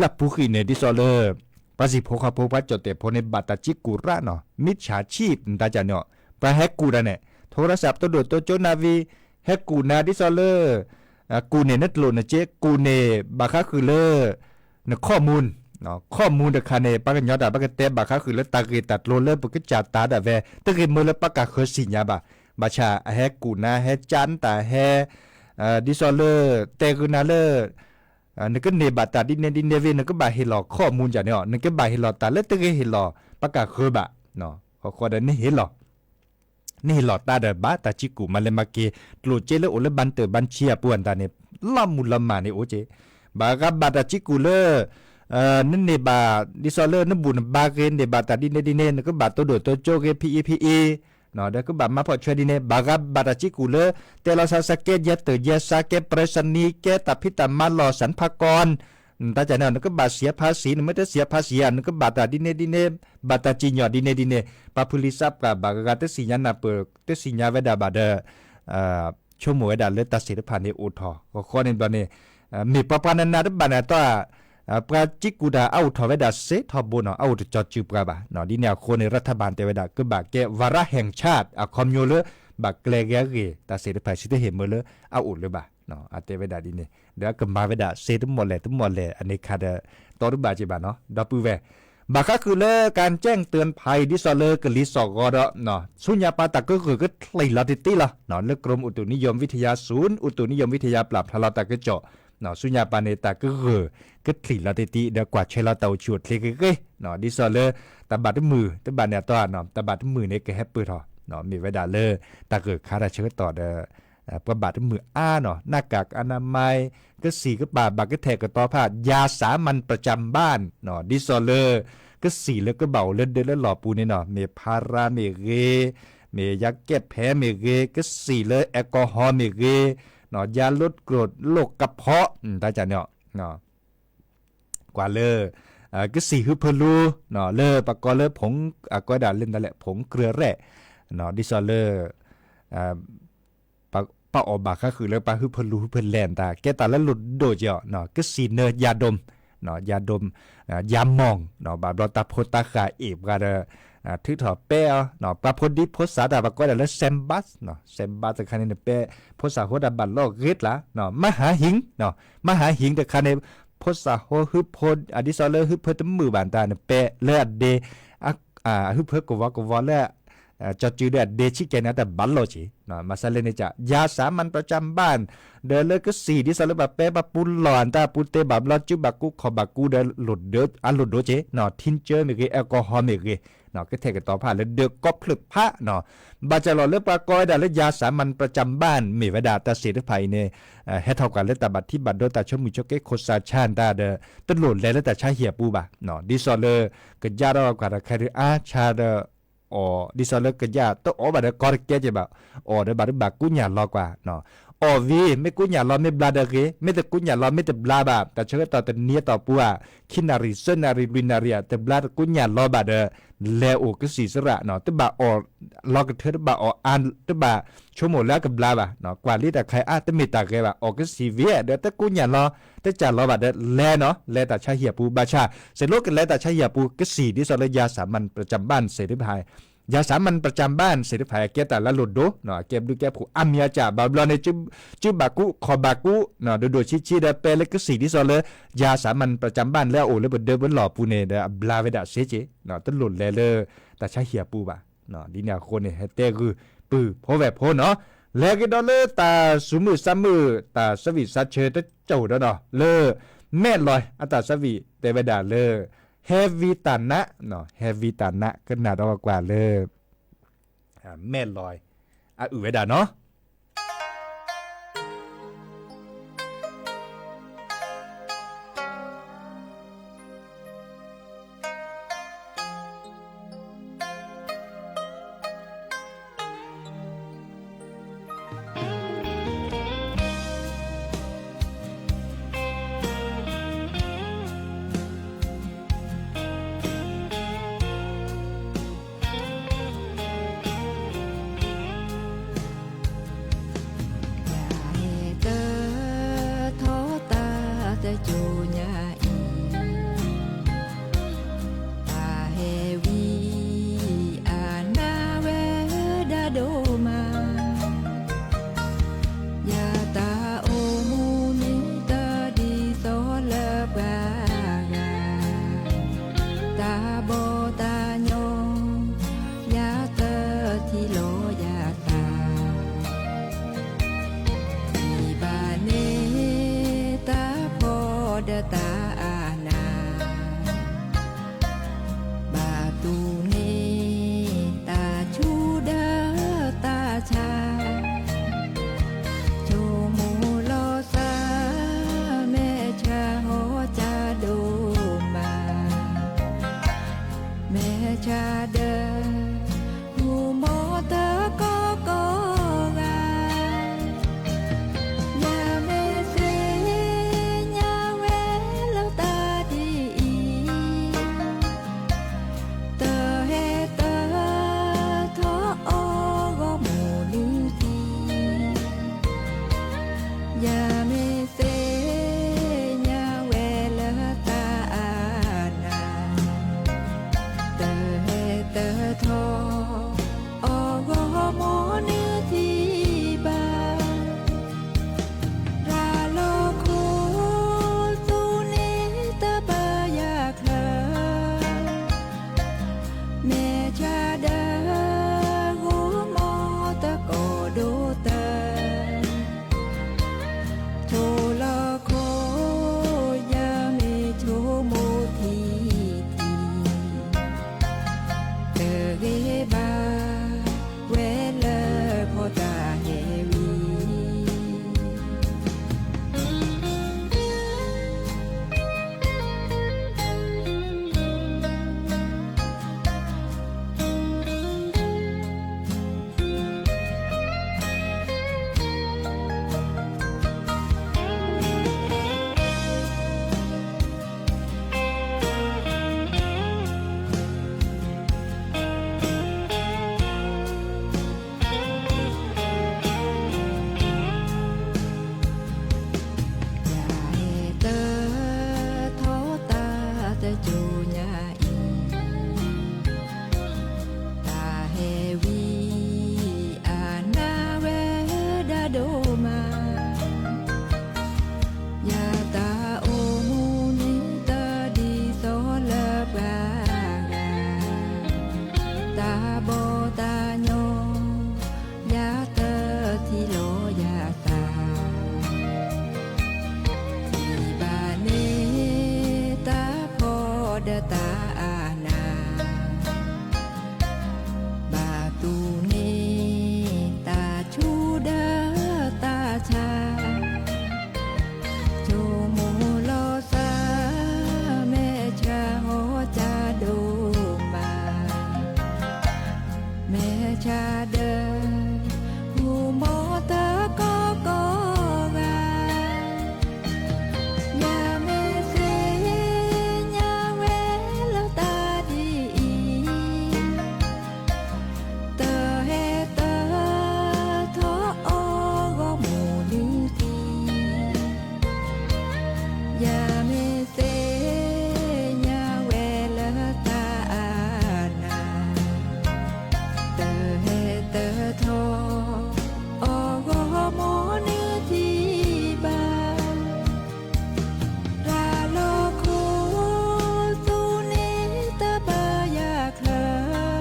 လၢပူၤဃံန့ၣ် ဒ်သိးလၢ ပှၤစံၣ်ဖိဃီဖိ ပှၤကၠီၣ်တဲာ်ဖိန့ၣ် ဘၣ်တၢ်ကံးကူၣ်ရၣ်နီၤ มิจฉาชีพ တၢ်ကန့ၣ် ပှၤဟဲကူၣ်တၢ်န့ၣ် โทรศัพท์ တဒိၣ်တိကၠိနၣ်ဝံၤ ဟဲကူၣ်နၤဒ်သိးလၢ ကူၣ်န့ၢ်နတလိၣ်နစ့ ကူၣ်န့ၢ်ဘၣ်ဃးဃုာ်လၢ န ข้อมูล ข้อมูล တခါန့ၣ် ပှၤကညီတၢ် ပကတဲဘၣ်ဃးဃုာ်လၢတၢ်ဂ့ၢ်တၢ်ကျိၤလၢပကစၢ်တၢ်ဒၣ်ဝဲ တဂ့ၤမ့ၢ်လၢပှၤကၢ်ဃၢၤစံၣ်ညါဘၣ် ဘၣ်ဆၣ်အဟဲကူၣ်နၤ ဟဲကၠါနတၢ် ဟဲ ဒ်သိးလၢ တဲဃုာ်နၤလၢ နကန့ၢ်ဘၣ်တၢ်ဒ်န့ၣ်ဒ်န့ၣ်ဝံၤ နကဘၣ်ဟ့ၣ်လီၤ ข้อมูล တၢ်န့ၣ် နကဘၣ်ဟ့ၣ်လီၤတၢ်လၢတဂ့ၤဟ့ၣ်လီၤ ပှၤကၢ်ဃၢၤဘၣ် ဃီဃီဒီးနဟ့ၣ်လီၤ နဟ့ၣ်လီၤတၢ်ဒီးဘၣ်တၢ်ကံးကူၣ်မၤလဲၤမၤက့ၤ ကျိၣ်စ့လၢအိၣ်လၢ บัญชี အပူၤအတၢ်န့ၣ် လီၤမုၢ်လီၤမၢ်န့ၣ်အိၣ်က့ ဘၣ်ဂၤဘၣ်တၢ်ကံးကူၣ်လၢ နန့ၢ်ဘၣ် ဒ်သိးလၢနဘူၣ်နဘါဂ့ၤ န့ၢ်ဘၣ်တၢ်ဒ်န့ၣ်ဒ်န့ၣ် နကဘၣ်တိဒိၣ်တိကၠိဂ့ၤ ဖံအံၤဖံအံၤ ဒီးကဘၣ်မၤဖီၣ်ဆွဲဒ်န့ၣ် ဘၣ်ဂၤဘၣ်တၢ်ကံးကူၣ်လၢ တဲလီၤသးစးကဲယဲၢ်တၢၢ်ယဲၢ်စါ ကဲ ไปรษณีย์ ကဲတၢ်ဖံးတၢ်မၤလီၢ် สรรพากร တၢ်ကန့ၣ် နကဘၣ် เสียภาษี နမ့ၢ်တ เสียภาษี ဧါ နကဘၣ်တၢ်ဒ်န့ၣ်ဒ်န့ၣ် ဘၣ်တၢ်စံၣ်ညီၣ်ဒ်န့ၣ်ဒ်န့ၣ် ပှၤဖုလံၤစးပှၢ်ဘၣ်ဂၤဂၤ တသ့ၣ်ညါနၢ်ပၢၢ် တသ့ၣ်ညါဝဲဒၣ်ဘၣ်ဒီး ဆိကမိၣ်ဝဲဒၣ်လၢတၢ်သ့ၣ်တဖၣ်န့ၣ်အိၣ်ထီၣ် ဃီဃီန့ၣ်ဘျီန့ၣ် မ့ၢ်ပှၤပှၤနၤနၤတဘၣ်န့ၣ်အတီၢ် ပှၤကံးကူၣ်တၢ်အအိၣ်ထီၣ်ဝဲဒၣ်စ့ထီဘိနီၤ အအိၣ်တကၠီၤစုပှၤဘၣ် ဒ်န့ၣ်အဃိန့ၣ် รัฐบาล တဲဝဲဒၣ် ကဘၣ်ကဲ วาระแห่งชาติ အခီပညီလၢ ဘၣ်ကျဲၤဂ့ၤအဂ့ၢ် တၢ်သ့ၣ်တဖၣ် စံးတဟ့ၣ်မၢလၢအအိၣ်လၢၤဘၣ် အတဲဝဲဒၣ်ဒ်န့ၣ် ဒီးအကမၤဝဲဒၣ်စ့တမီၢ်လဲၣ်တမီၢ်လဲၣ် အန့ၣ်ခါဒီး တီတဘၣ်က့ၤဘၣ်နီၤ ဒီပုၢ်ဝဲၢ် ဘၣ်ဃးဃုာ်လၢ การแจ้งเตือนภัย ဒ်သိးလၢကလံၤစိးဂီၤဒီး ဆူညါပၤတၢ်ကဂၢၢ်ကချံၣ်လီၤတံၢ်တံၢ်လီၤ လၢ กรมอุตุนิยมวิทยา ศูนย์อุตุนิยมวิทยา ပျၢ်ဖျါလီၤတၢ်ကစီၣ် ဆူညါပၤန့ၣ် တၢ်ကဂၢၢ်ကချံၣ်လီၤတံၢ်တံၢ် ဒီးကွၢ်ဆၢလီၤတၢ်အိၣ်ဆူၣ်အိၣ်ချ့ဂ့ၤဂ့ၤ ဒ်သိးလၢ တၢ်ဘၣ်တမုာ်တဘၣ်န့ၣ်အတီၢ် တၢ်ဘၣ်တမုာ်န့ၣ်ကဟဲပၢၢ်ထီၣ် မ့ၢ်ဝဲဒၣ်လၢ တၢ်ဂၢၢ်ခါတၢ်ဆၢကတီၢ်ဒီး ပှၤဘၣ်တမုာ်အါနီၤ หน้ากากอนามัย ကစံၣ်ကပၤ ဘၣ်ကထဲၣ်ကတီၤဖး ยาสามัญประจำบ้าน ဒ်သိးလၢ ကစံၣ်လၢကဘၣ်အိၣ်လၢဒၢးလၢလီၢ်ပူၤန့ၣ်နီၤ မ့ၢ်ဖါရါမ့ၢ်ဂ့ၤ မ့ၢ်ယါကဲၣ်ဖဲမ့ၢ်ဂ့ၤ ကစံၣ်လၢ แอลกอฮอล์ မ့ၢ်ဂ့ၤ ยาลดกรดโรคกระเพาะ တၢ်ကန့ၣ် ကွၢ်လၢ ကစံၣ်ဟုဖၢလူ လၢပှၤကိးလၢ ผง အကိးဒၣ်လၢ ผงเกลือแร่ ဒ်သိးလၢ ပှၤအီၣ်ဘၣ်ဃးဃုာ်လၢပှၤဟုဖၢလူဟုဖၢလဲၣ်တၢ် ကဲတၢ်လၢလိၣ်ဒိၣ်က့ၤအီၤ ကစံၣ်နၢၤ ยาดม ยาดม ยาหม่อง ဘၣ်ဘျီတၢ်ဖိတၢ်ဃၢ်အ့ၣ်ပှၤဒီး ထုးထီၣ်ပဲအီၤ ပှၤဖိဒံဖိသၣ်တၢ် ပှၤကိးဒၣ်လၢ แซมบัส แซมบัส တခါန့ၣ် နပဲဖိသၣ်ဖိတၢ်ဘၣ်လီၢ်ဂ့ၤကျါ มหาหิง มหาหิง တခါန့ၣ် ဖိသၣ်ဖိဟုဖၢ ဒ်သိးလၢဟုဖၢတမုာ်ဘၣ်တၢ် နပဲလၢအဒ့ အဟုဖၢကဝီၤကဝီၤလၢ ကၠီၤစုၤဒီးအဒ့ဆံးကဲန့ၣ် တၢ်ဘၣ်လီၢ်က့ၤ မၤစၢၤလၢန့ၣ် ยาสามัญประจำบ้าน ဒီးလၢကစံၣ် ဒ်သိးလၢပှၤပဲပှၤပူလီၢ်တၢ်ပူၤတဲဘၣ်ဘျီ စုဘၣ်ကူခီၣ်ဘၣ်ကူဒီး အလိၣ်ဒိၣ်က့ၤ ทินเจอร์ မ့ၢ်ဂ့ၤ แอลกอฮอล์ မ့ၢ်ဂ့ၤ ကထဲၣ်ကတီၤဖးလၢဒၢးကိးဖျၢၣ်ဖးနီၤ ဘၣ်စၢ်လီၤလၢပှၤကိးဝဲဒၣ်လၢ ยาสามัญประจำบ้าน မ့ၢ်ဝဲဒၣ်တၢ်သ့ၣ်တဖၣ်အံၤန့ၣ် ဟဲထီၣ်ကွၢ်လၢတၢ်ဘၣ်ထံဘၣ်ဒိတၢ်ဆိမိၣ်ဆိက့ခိၣ်စၢ်ဆါတၢ်ဒီး တလိၣ်လဲၤလၢတၢ်ဆါဟံၣ်အပူၤဘၣ် ဒ်သိးလၢ ကယၢ်ထီၣ်ကွၢ်တၢ်ခဲဒုးအါဆါဒီး အီၣ် ဒ်သိးလၢကယၢ်တအီၣ်ဘၣ်ဒီးကီတကဲက့ၤဘၣ် အီၣ်ဒီးဘၣ်တဘၣ်ကူညၢ်လီၤကွၢ် အီၣ်ဝံၤ မ့ၢ်ကူညၢ်လီၤမ့ၢ်ဘျါဒီးဂ့ၤ မ့ၢ်တကူညၢ်လီၤမ့ၢ်တဘျါဘၣ် တၢ်ဆၢကတီၢ်တနံၤအတီၢ်ပူၤဧါ ခံနၣ်ရံၣ် သၢနၣ်ရံၣ် လွံၢ်နၣ်ရံၣ်ဧါ တဘျါတကူညၢ်လီၤဘၣ်ဒီး လဲၤအိၣ်ကစံၣ်စရၣ်နီၤ တဘၣ်အီၣ်လီၤကထၢ တဘၣ်အီၣ်အါ တဘၣ်ဆိကမိၣ်လၢအကဘျါဘၣ် ကွၢ်လံတၢ်ခဲအါ တမ့ၢ်တၢ်ဂဲၤဘၣ် အီၣ်ကစံၣ်ဝံၤဒီးတကူညၢ်လီၤ တကၢ်လီၤဘၣ်ဒီးလဲၤနီၤ လဲၤတၢ်ဆါဟံၣ်အပူၤ ဘၣ်ဆၣ် စ့ၢ်လီၤကလဲၤတၢ်ဆါဟံၣ်အပူၤ ကစံၣ် ဒ်သိးလၢ ยาสามัญประจำบ้าน သ့ၣ်တဖၣ် ยาสามัญประจำบ้าน သ့ၣ်တဖၣ် ကဲတၢ်လၢလိၣ်ဒိ ကဲဘျုးကဲဖှိၣ်အါမံၤအါကၢ် ဘၣ်ဘျီန့ၣ် စုဘၣ်ကူခီၣ်ဘၣ်ကူ ဒိၣ်ဒိၣ်ဆံးဆံးဒီးပဲလၢကစံၣ် ဒ်သိးလၢ ยาสามัญประจำบ้าน လၢအအိၣ်လၢပဒၢပလီၢ်ပူၤန့ၣ်ဒီးအဘျါဝဲဒၣ်စ့က့ၤ တလိၣ်လဲၤလၢ တၢ်ဆါဟံၣ်အပူၤဘၣ် ဒ်န့ၣ်အဃိန့ၣ် ဟဲတဲဂုာ်ပုၢ်ဖိဝဲၢ်ဖိနီၤ, လဲၤကဒီးလၢတၢ်ဆူးမုၢ်ဆါမုၢ် တၢ်ဆၢဝံၣ်ဆါဆၢတစိၤဒီးနီၤ လၢ မဲၢ်လွဲအတၢ်ဆၢဝံၣ်တဲဝဲဒၣ်လၢ ဟဲဝံတၢ်နး, ဟဲဝံတၢ်နး ကနၣ်ဒီးကွၢ်လၢ မဲၢ်လွဲ အအုၣ်ဝဲဒၣ်နီၤ. ယဟဲတထီၣ်တၢ်တစိၤညါအံၤ တၢ်ဟဲဝံအနးဝဲဒၣ်ဒိၣ်မး, ယတၢ်အိၣ်မူန့ၣ်တဒ်သိးလၢပှၤဂၤ, တၢ်ဘီၣ်တၢ်ညီ ယတထံၣ်လီၤယသး, ထံၣ်ဘၣ်န့ၣ်တၢ်ဖှီၣ်ဒီးတၢ်အနး ဘၣ်တူၢ်န့ၢ်တၢ်ဆူးဒီးတၢ်ဆါ, ဆိကမိၣ်လီၤသး မဲာ်ဆါဟီၣ်ကၠၢဒိၣ်မး, မဲာ်ဆါဒီး ဟူမီတကိးကိးဂၤ, ယမ့ၢ်သ့ၣ်ညါဝဲလၢတၢ်ဒ်အံၤ, တဟဲတထီၣ်အီၣ်ဂီၢ်မုၢ်နုၤထံ, ယမ့ၢ်သ့ၣ်ညါဝဲလၢတၢ်အနး, တဟဲတထီၣ် အီၣ်ဂီၢ်မုၢ်နုၤထံဘၣ်, ရၤလီၤခိၣ်သူန့ၣ်တဘၣ်ယၤချၢ, မဲာ်ဆါဒီး ဂီၢ်မီတကိးဒိၣ်တၢ, ဆိလီၤခိၣ် ယမ့ၢ်ဆိကမိၣ်ထံထံ, တဂ့ၤဘၣ်ဝဲလၢခီၣ်တၢ်ဟဲဝံၤ ယဟဲတထီၣ်တၢ်တစိၤညါအံၤ, တၢ်ဟဲဝံအနးဝဲဒၣ်ဒိၣ်မး, ယတၢ်အိၣ်မူန့ၣ်တဒ်သိးလၢပှၤဂၤ, တၢ်ဘီၣ်တၢ်ညီ ယတထံၣ်လီၤယသး, ထံၣ်ဘၣ်န့ၣ်တၢ်ဖှီၣ်ဒီးတၢ်အနး, ဘၣ်တူၢ်န့ၢ်တၢ်ဆူးဒီးတၢ်ဆါ, ဆိကမိၣ်လီၤသး မဲာ်ဆါဟီၣ်ကၠၢဒိၣ်မး, မဲာ်ဆါဒီး ဟူမီတကိးကိးဂၤ, ယမ့ၢ်သ့ၣ်ညါဝဲလၢတၢ်ဒ်အံၤ, တဟဲတထီၣ်အီၣ်ဂီၢ်မုၢ်နုၤထံ, ယမ့ၢ်သ့ၣ်ညါဝဲလၢတၢ်အနး, တဟဲတထီၣ် အီၣ်ဂီၢ်မုၢ်နုၤထံဘၣ်, ရၤလီၤခိၣ်သူန့ၣ်တဘၣ်ယၤချၢ,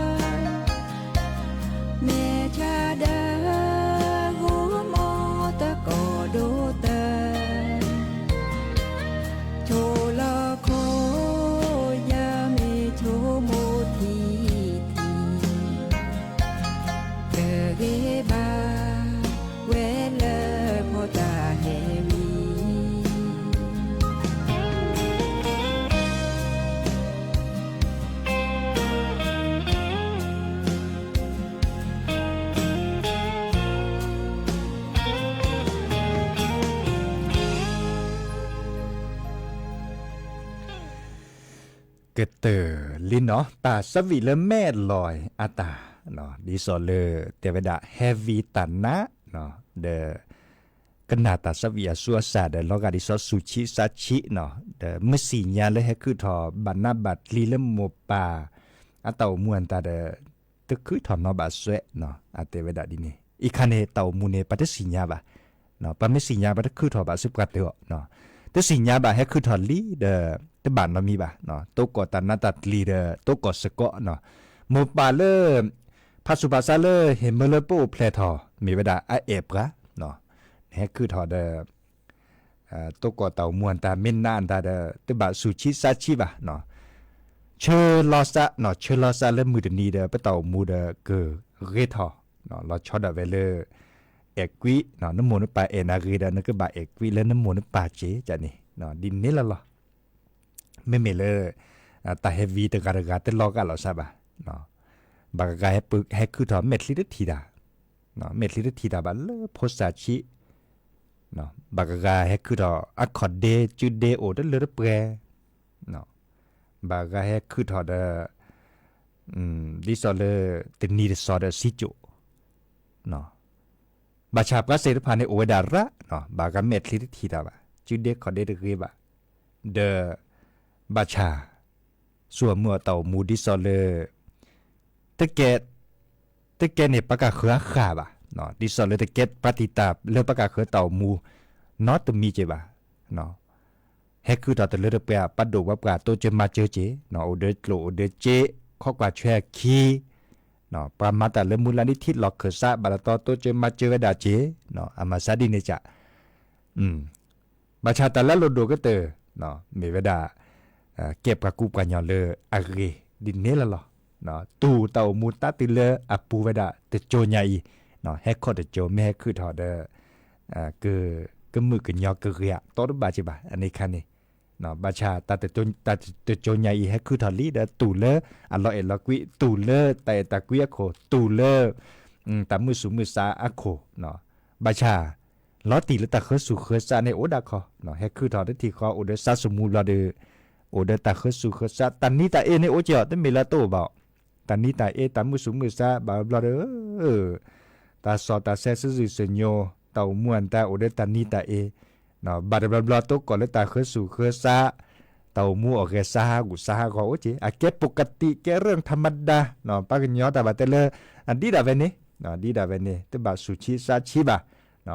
ကတၢၢ်လံနီၤ တၢ်ဆၢဝံၣ်လၢမဲာ်လီၤအတၢ်, ဒ်သိးလၢတဲဝဲဒၣ် heavy တၢ်နါ, ဒီး ကနၣ်တၢ်ဆၢဝံၣ်အဆူအစၢ်ဒီး လီၤဂာ်ဒ်သိးစူၤဆံးစါဆံးနီၤ, ဒီးမုၢ်ဆံၣ်ညါလၢဟဲခုၣ်ထီၣ်ဘၣ်နးဘၣ်ကျံလၢမိၢ်ပၢ် အတၢ်အိၣ်မူအတၢ်ဒီး တခုၣ်ထီၣ်နီဘၣ်စွဲနီၤ, အတဲဝဲဒၣ်ဒ်န့ၣ် အံၤခါန့ၣ် တၢ်အိၣ်မူန့ၣ် ပှၤတသ့ၣ်ညါဘၣ်, ပှၤမ့ၢ်သ့ၣ်ညါ ပှၤတခုၣ်ထီၣ်ဘၣ်စ့ၢ်ပှၤတၢၢ်အီၤ, တသ့ၣ်ညါဘၣ် ဟဲခုၣ်ထီၣ်လံဒီး တဘၣ်နီတမံၤဘၣ်, တိၢ်ကီၢ်တၢ်နါတၢ်ကျံၤဒီး တိၢ်ကီၢ်စ့ၢ်ကီးနီၤ, မိၢ်ပၢ်လၢ ဖးဆူးဖးဆါလၢဟ့ၣ်မၢလၢပအိၣ်ဖျဲၣ်ထီၣ် မ့ၢ်ဝဲဒၣ်အအဲၣ်ပှၤ, နဟဲခုၣ်ထီၣ်ဒီး တိၢ်ကီၢ်တၢ်အိၣ်မူအတၢ် မ့ၢ်နးအတၢ်ဒီး တဘၣ်စူၤဆံးစါဆံးဘၣ်, ဆၢလီၤစးနီၤ, ဆၢလီၤစးလၢမုၢ်တနံၤဒီး ပတၢ်အိၣ်မူဒီး ကဂ့ၤထီၣ်, လီၤဆီဒၣ်ဝဲလၢ အဲၣ်ကွံ, နမိၢ်နပၢ်အဲၣ်နၤဂ့ၤဒီး နကဘၣ်အဲၣ်ကွံလၢနမိၢ်နပၢ်စ့ၢ်ကီးန့ၣ်, ဒ်န့ၣ်လီၤလီၤ. မ့မ့ၢ်လၢ တၢ်ဟဲဝံတဂၤတဂၤတလီၤဂာ်လီၤစးဘၣ်, ဘၣ်ဂၤဂၤဟဲခုၣ်ထီၣ်မဲာ်ချံတထံၣ်တၢ်, မဲာ်ချံတထံၣ်တၢ်ဘၣ်လၢဖိစၢ်ဆံး, ဘၣ်ဂၤဂၤဟဲခုၣ်ထီၣ်အခီၣ်ဒ့စုဒ့အိၣ်တလၢတပှဲၤ, ဘၣ်ဂၤဟဲခုၣ်ထီၣ်ဒီး ဒ်သိးလၢ တနံၤတစီၤဒီးစံကၠိၣ် ဘၣ်ဆၣ်ပှၤသ့ၣ်တဖၣ်န့ၣ်အိၣ်ဝဲဒၣ်ရၣ်, ဘၣ်ဂၤမဲာ်ချံတထံၣ်တၢ်ဘၣ်, စုဒ့ခီၣ်ဒ့တဂ့ၤဘၣ်, ဒီး ဘၣ်ဆၣ် ဆူအမုၢ်အတၢ်အိၣ်မူဒ်သိးလၢ တကဲ တကဲန့ၣ်ပှၤကဃၢၤအဃၢ်ဘၣ်, ဒ်သိးလၢတကဲပှၤတံာ်တာ်လၢပှၤကဃၢၤတၢ်အိၣ်မူ နီတမံၤက့ၤဘၣ်, ဟဲခုၣ်ထီၣ်တလၢတပှဲၤ ပှၤဒိၣ်ပှၤပှၢ်တိစၢၤမၤစၢၤက့ၤ, အိၣ်ဒီးကျိၣ်အိၣ်ဒီးစ့ ခီကွၢ်ဆွဲအခံ ပှၤမၤတၢ်လၢမူလၢနံထံလီၢ်ခၢၣ်စး ဘၣ်တတီတိစၢၤမၤစၢၤဝဲဒၣ်က့ၤ, အမၤစၢ်ဒ်န့ၣ်စ့ၢ်, ဘၣ်ဆၣ်တၢ်လၢအလိၣ်ဒိၣ်ကတၢၢ် မ့ၢ်ဝဲဒၣ် ကဲပှၤကူပှၤကညီလၢအဂ့ၤဒ်န့ၣ်လီၤလီၤ. တူၢ်တၢ်အိၣ်မူတၢ်တုၤလၢအပူၤဝဲဒၣ်တကၠိညါအံၤ, ဟဲခီၣ်တကၠိ မ့ၢ်ဟဲခုၣ်ထီၣ်ဒီး ကမုာ်ကညီကဂ့ၤအတီတဘၣ်က့ၤဘၣ် အန့ၣ်ခါန့ၣ်, ဘၣ်ဆၣ် တၢ်တကၠိညါအံၤဟဲခုၣ်ထီၣ်လံဒီး တူၢ်လၢအလီၤအဲၣ်လီၤကွံ တူၢ်လၢတၢ်အဲၣ်တၢ်ကွံအခိၣ် တူၢ်လၢ တၢ်မုၢ်ဆူၣ်မုၢ်ဆါအခိၣ်, ဘၣ်ဆၣ် လီၤတံၢ်လၢတၢ်ဃၢဆူၣ်ဃၢဆးန့ၣ်အိၣ်ဒၣ်ခီ, ဟဲခုၣ်ထီၣ်တထံၣ်ဃီ အိၣ်ဒီးစါစမူဘျီဒီး အိၣ်ဒီးတၢ်ဃၢဆူၣ်ဃၢဆး တၢ်နံၤတၢ်အ့န့ၣ်အိၣ်က့ၤအီၤ တမ့ၢ်လၢတအိၣ်ဘၣ်အီၤ, တၢ်နံၤတၢ်အ့ တၢ်မုၢ်ဆူၣ်မုၢ်ဆါ ဘၣ်ဘျီဒီး တၢ်စီၣ်တၢ်ဆဲ စံစံၣ်စံၣ်ညီ တၢ်အိၣ်မူအတၢ်အိၣ်ဒီးတၢ်နံၤတၢ်အ့, ဘၣ်တဘျီဘျီ တိၢ်ကီၢ်လၢတၢ်ဃၢဆူၣ်ဃၢဆး တၢ်အိၣ်မူအဂဲၤစါဟးဂူာ်စါဟးဂီၤအိၣ်က့ၤ အကဲ ပကတံး ကဲ เรื่องธรรมดา ပှၤကညီတၢ်ဘၣ်တဲလၢ ဒ်ဒၣ်ဝဲန့ၣ်, ဒ်ဒၣ်ဝဲန့ၣ် တဘၣ်စူၤဆံးစါဆံးဘၣ်,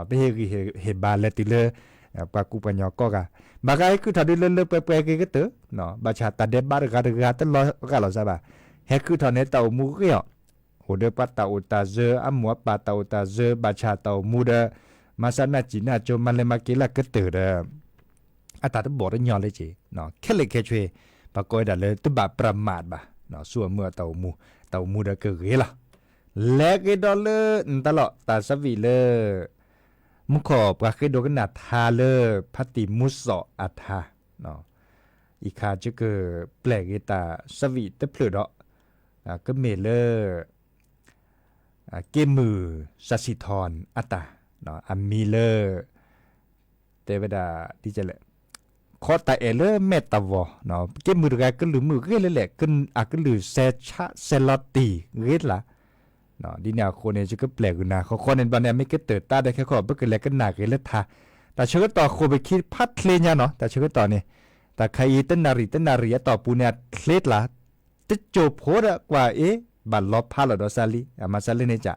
ပဟ့ၣ်ဂံၢ်ဟ့ၣ်ဘါလဲၤတုၤလၢ ပှၤကူပှၤကညီကိးဂၤ, ဘၣ်ဂၤဟဲခုၣ်ထီၣ်ဒုးလၢလၢပှဲၤပှဲၤက့ၤကတၢၢ်, ဘၣ်ဆၣ်တၢ်ဒဲးဘးတဂၤတဂၤတလီၤဂာ်လီၤစၢ်ဘၣ်, ဟဲခုၣ်ထီၣ်န့ၣ်တၢ်အိၣ်မူဂ့ၤအီၤ, အိၣ်ဒီးပှၤတၢ်အိၣ်တၢ်စၢၤ အမိၢ်အပၢ်တၢ်အိၣ်တၢ်စၢၤ ဘၣ်ဆၣ်တၢ်အိၣ်မူဒီး မၤစၢၤနၢ်စံၣ်နၢ်ကၠိ မၤလဲၤမၤက့ၤလၢကတၢၢ်ဒီး အတၢ်တဘီၣ်တညီလၢက့ၤ, ခဲလၢာ်ခဲဆ့ ပှၤကိးဝဲဒၣ်လၢတဘၣ်ပြးမးဘၣ်, ဆူအမုၢ်အတၢ်အိၣ်မူ, တၢ်အိၣ်မူဒီးကဂ့ၤလီၤ. လဲၤက့ၤဒီးလၢ တၢ်လီၢ် တၢ်ဆၢဝံၣ်လၢ မူခိၣ်ပှၤဃ့ဒိကနၣ်ထါလၢ ဖါတံၢ်မူစီၣ်အထါ, အံၤခါကကပျဲၢ်က့ၤတၢ်ဆၢဝံၣ်တဖျၢၣ်ဒီး ကမ့ၢ်လၢ က့မုၢ်စၢ်စံၣ်ထီၣ်အတၢ်, အမံၤလၢ တဲဝဲဒၣ် ဒ်လဲၣ်, ခီတၢ်အဲၣ်လၢမဲာ်တၢ်ဝီၤ, က့မုၢ်တဂၤကလုၢ်မုၢ်ဂ့ၤလၢလဲၣ်, အကလုၢ်စဲးဆးစဲးလီၤတံၢ်ဂ့ၤလၢ်, ဒ်န့ၣ်အဃိန့ၣ် ယကပျဲၢ်ကွံာ်နၤ ဃီဃီန့ၣ်ဘျီန့ၣ် အမ့ၢ်ကတၢၢ်တၢ်ဒီးခဲခီ ပကလဲၤကနၣ်က့ၤလၢထါ, တၢ်ဆၢကတီၢ်ဃိာ်ပခံဖးချ့ညါနီၤ, တၢ်ဆၢကတီၢ်န့ၣ် တၢ်ခါအံၤတနၣ်ရံၣ် တနၣ်ရံၣ်အတီၢ်ပူၤန့ၣ် အချ့တလၢ် တစိၢ်ဖိဒီးကွၢ်အ့ၣ် ဘၣ်လီၤဖးလီၤဒီးစၢ်လံ အမၤစၢ်လၢန့ၣ်ကၢ်,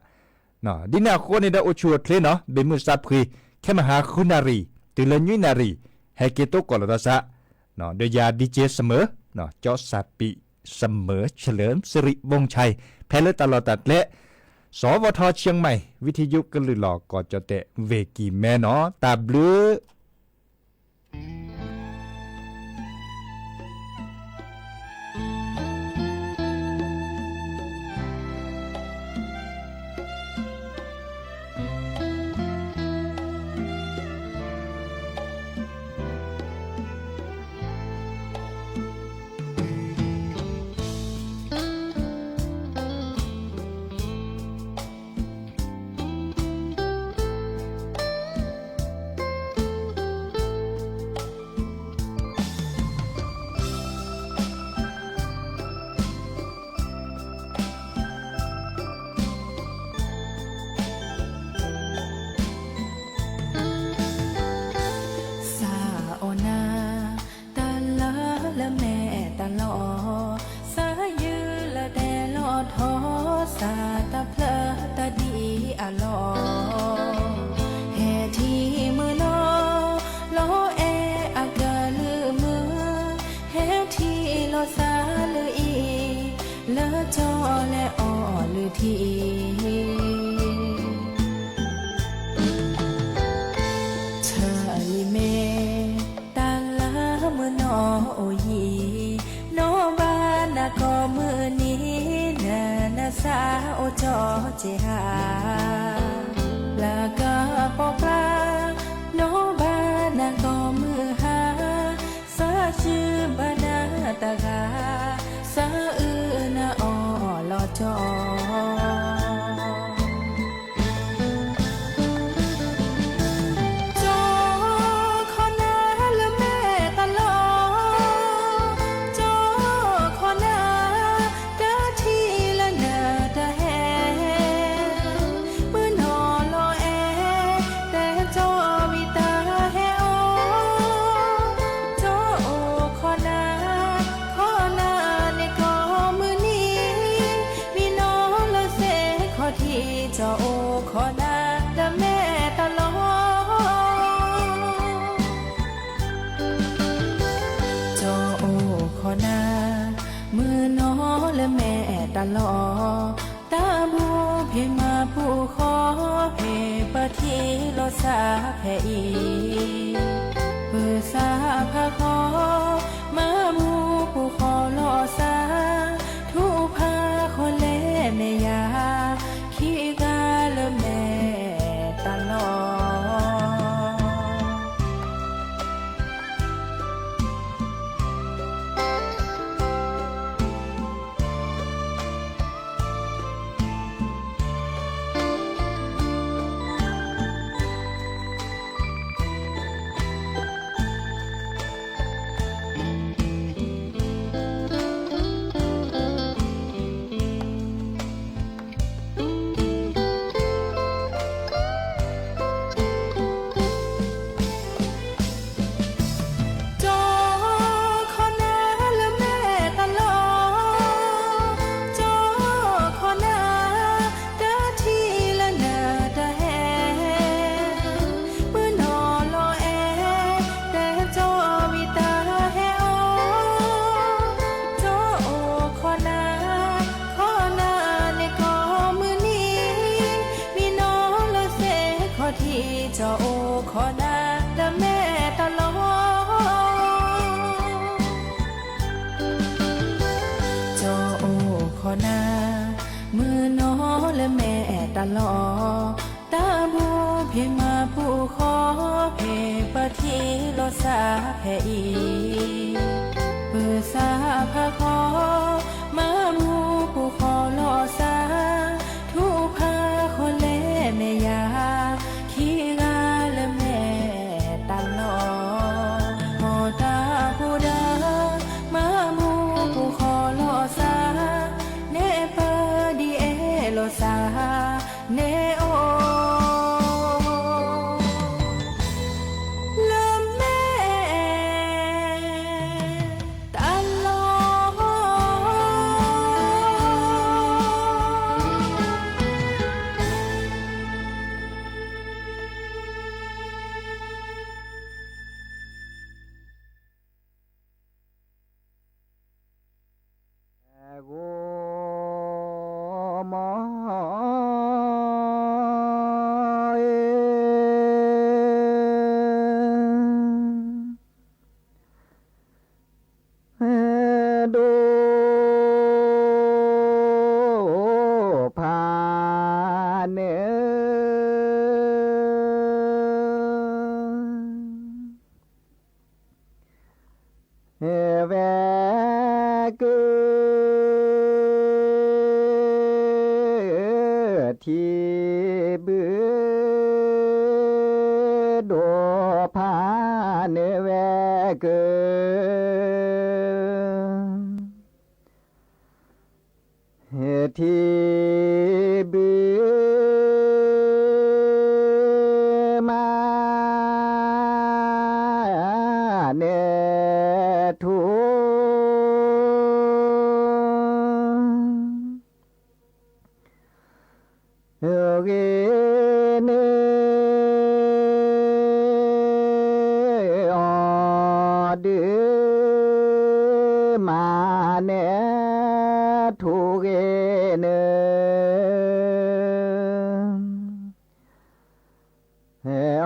ဒ်န့ၣ်အဃိန့ၣ်ဒီး အိၣ်ဆူၣ်အိၣ်ချ့နီၤ ဘ့ၣ်မုၢ်စၢ်ဖှံ ခဲမဟါဃုနၣ်ရံၣ် တုၤလၢနွံနၣ်ရံၣ် ဟဲက့ၤတိၢ်ကီၢ်လီၤဒီးစၢ်, ဒီးယၤ DJ စမၢၣ်, ကၠီစၢ်ပံး စမၢၣ် เฉลิมสิริวงศ์ชัย ဖဲလၢတၢ်လီၢ်တၢ်ကျဲ สวท เชียงใหม่ วิทยุ ကလုာ်လီၤ ကီၢ်ကၠီၣ်တဲၣ် ဝ့ၢ်ကံၢ်မဲနီၤ တၢ်ဘျုး အလီၢ်, ဟဲထံၣ်မုၢ်နီၢ်လီၤအဲၣ်အကလုၢ်မုၢ်, ဟဲထံၣ်လီၤသးလၢအံၤ, လၢကၠီလဲၤအီၣ်လုၢ်ထံအံၤ ဆၢလံမ့ၢ်တၢ်လၢမုၢ်နီၢ်အိၣ်ယံၤ, နီၢ်ဘၣ်နၤကိးမုၢ်နံၤ, နနဆါအိၣ်ကၠီက့ၤဟါ, လၢကပိာ်ကျါ, နီၢ်ဘၣ်နၤကိးမုၢ်ဟါ, သးစုဘၣ်နၤတဂၤ, သးအုးနၤအီၣ်လီၤကၠီ ကၠီခီနၤလၢမဲာ်တလီၢ်, ကၠီခီနၤ, တၢ်ထံၣ်လၢနတဟဲ, မုၢ်နီၢ်လီၤအဲၣ်, တဲကၠီဝံၤတၢ်ဟဲအီၣ်, ကၠီအိၣ်ခီနၤ, ခီနၤန့ၣ်ကိးမုၢ်နံၤ, မံနီၤလၢသ့ၣ်ခီၣ်ထံး, ကၠီအိၣ်ခီနၤလၢမဲာ်တလီၢ် ကၠီအိၣ်ခီနၤ, မုၢ်နီၤလၢမဲာ်တလီၢ်, တၢ်ဘူဖံးမၤဘူၣ်ဃီ, ဖဲပထံၣ်လိာ်သးဖဲအံၤ, ပသးဖးဃီ, မၤဘူၣ်ဘူၣ်ဃီလိာ်သး, ထူၣ်ဖးဃီလဲၤမဲာ်ယၤ, ခံဂၤလၢမဲာ်တလီၢ် ကၠီခီနၤလၢမဲာ်တလီၢ်, ကၠီခီနၤ, တၢ်ထံၣ်လၢနတဟဲ, မုၢ်နီၤလီၤအဲၣ်, တဲကၠီဝံၤတၢ်ဟဲအီၣ်, ကၠီအိၣ်ခီနၤ, ခီနၤန့ၣ်ကိးမုၢ်နံၤ, မံနီၤလၢသ့ၣ်ခီၣ်ထံး, ကၠီအိၣ်ခီနၤလၢမဲာ်တလီၢ် ကၠီအိၣ်ခီနၤ, မုၢ်နီၤလၢမဲာ်တလီၢ်, တၢ်ဘူဖံးမၤဘူၣ်ဃီ, ဖဲပထံၣ်လိာ်သးဖဲအံၤ, ပသးဖးဃီ, မၤဘူၣ်ဘူၣ်ဃီလိာ်သး, ထူၣ်ဖးဃီလဲၤမဲာ်ယၤ, ခံဂၤလၢမဲာ်တလီၢ်, ဟီၣ်တၢ်ဖိဒီး, မၤဘူၣ်ဘူၣ်ဃီလိာ်သး, နဲၣ်ပၢၢ်ဒ်အဲၣ်လိာ်သး, နဲၣ်အိၣ် လၢမဲာ်တလီၢ်. ဒိၣ်ဖးနၢ ဝဲကုၢ် ထံဘုၣ် ဒိၣ်ဖးနၢဝဲကုၢ် ထံဘုၣ် မၤနၢထူ ဂ့ၤန့ၢ်အီၤဒုး မၤနၢၤထူဂ့ၤန့ၢ် အီၤ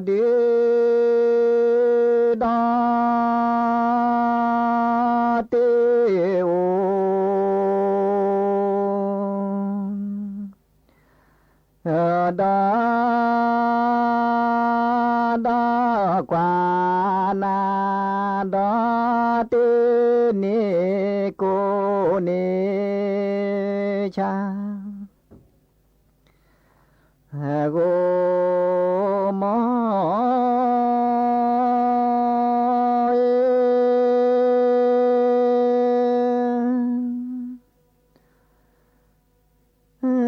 ဒုး ဒီးတ့ၢ်အိၣ် ဒီး ဒီးကွၢ်နၤ ဒီးတ့ၢ်န့ၢ်ကိးန့ၢ်ဆၣ် ဂိၢ်မိၢ်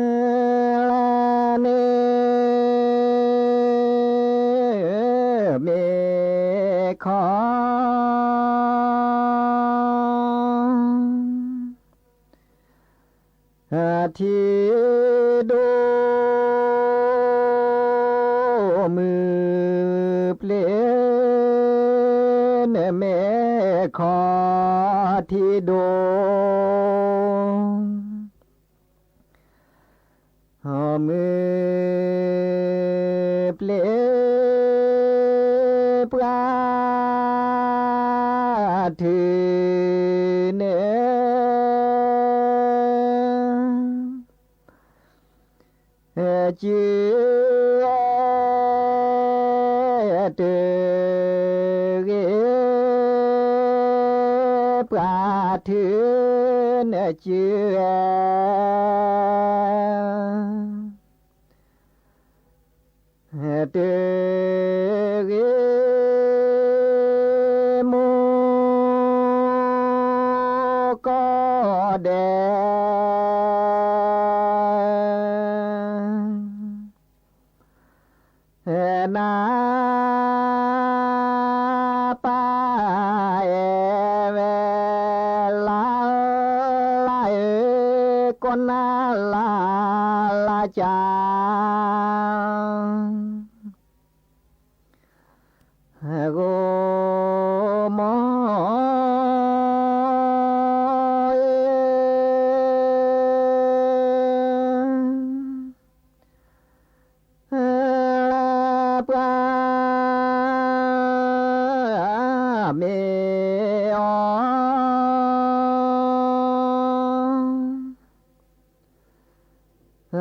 လၢန့ၣ် မ့ၢ်ခီ ထံဒိၣ် မုၢ်ပျ့ၤ န့ၣ်မ့ၢ်ခီ ထံဒိၣ် မုၢ်ပျ့ၤ ပှၤထုးန့ၣ် စု တဂ့ၤ ပှၤထုးန့ၣ်စု တဂ့ၤ မိၢ်ကီၢ်ဒဲး နၤ ပၢ်အဲၣ်ဝဲ လါ လါဧၢ ကိးနၤလါလါကၢ် ဂိၢ်မိၢ် ပှၤ မ့ၢ်အီၤ သၢ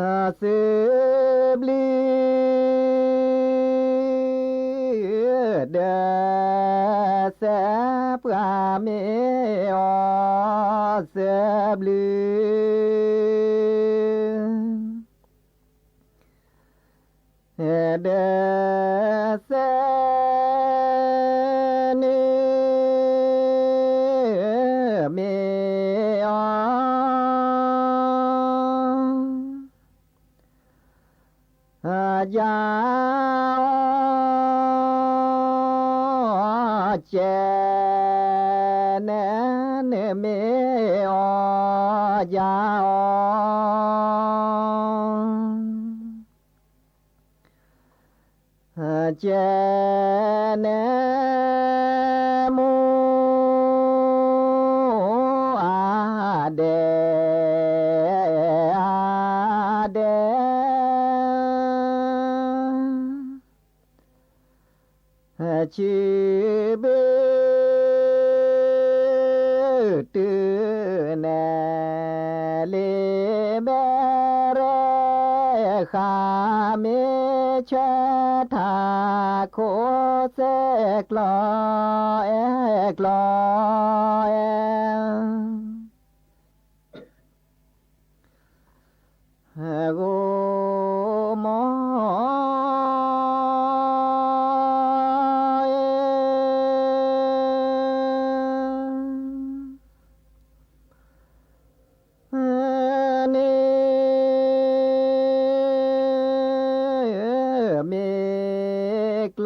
ဘျုး ဒဲးစဲး ပှၤမ့ၢ်အီၤ သၢဘျုး ဒဲးစဲးန့ၣ် မ့ၢ်အီၤ ယၤအီၤ ကဲန့ၣ် နမ့ၢ်အီၤ ယၤအီၤ ကဲန့ၣ် မိၢ်အါဒဲး အါဒဲး စုဘု တုၤနဲၣ် လ့ဘဲရဲၣ် ဃးမ့ၢ်ဆၢထၢၣ်ခိၣ် စဲးကျီ အဲၣ်ကျီ အဲၣ် ဂိၢ်မိၢ် န့ၣ် မ့ၢ်ကျီ လ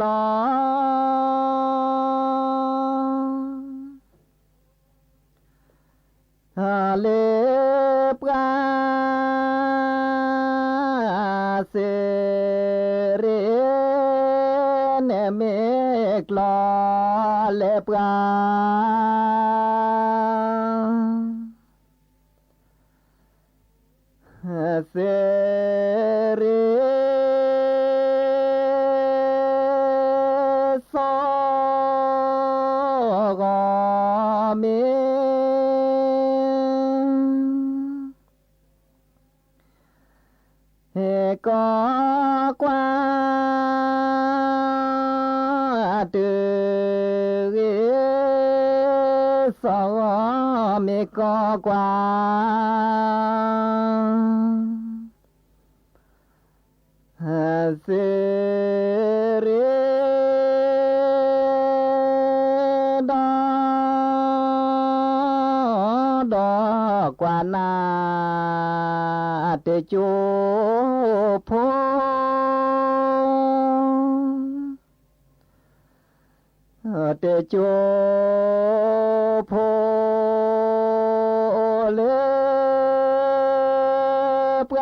ၢပှၤ ကျီၢ်လဲပှၤ စ့ရ့စီၣ်ဂီၤမ့ၢ် ဟ့ၣ်ကီကွၢ်တဂ့ၤ စီၤဂီၤမ့ၢ်ကီကွၢ် စ့ရ့ဒီး ဒီးကွၢ်နၤ တကၠိဖိ တကၠိဖိ လၢ ပှၤ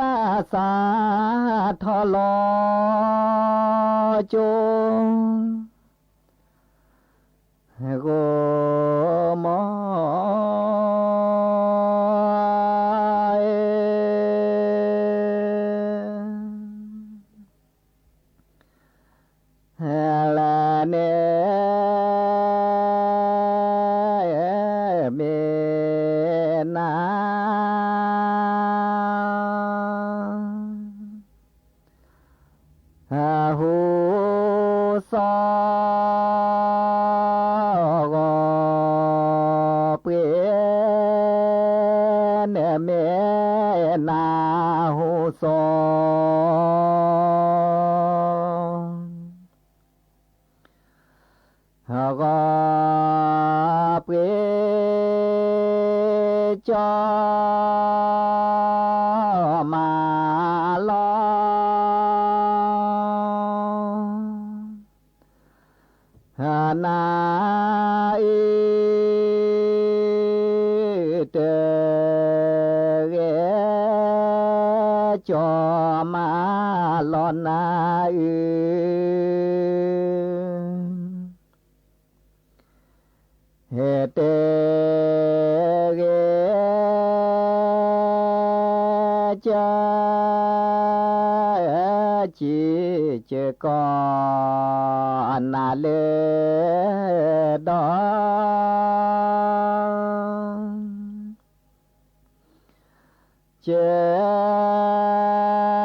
စးထီၣ်လီၤကၠိ ဂီၤမီ လၢန့ၣ်မ့ၢ်နၤ ဟူစီၤဂီၤပှ့ၤ န့ၣ်မ့ၢ်နၤဟူစီၤ ဂီၤပှ့ၤ ကၠီမၤလီၤ နၤအံၤ တဂ့ၤ ကၠီမၤလီၤနၤအံၤ တဂ့ၤ ကၠီ ကၠီကီ နၤလၢဒီး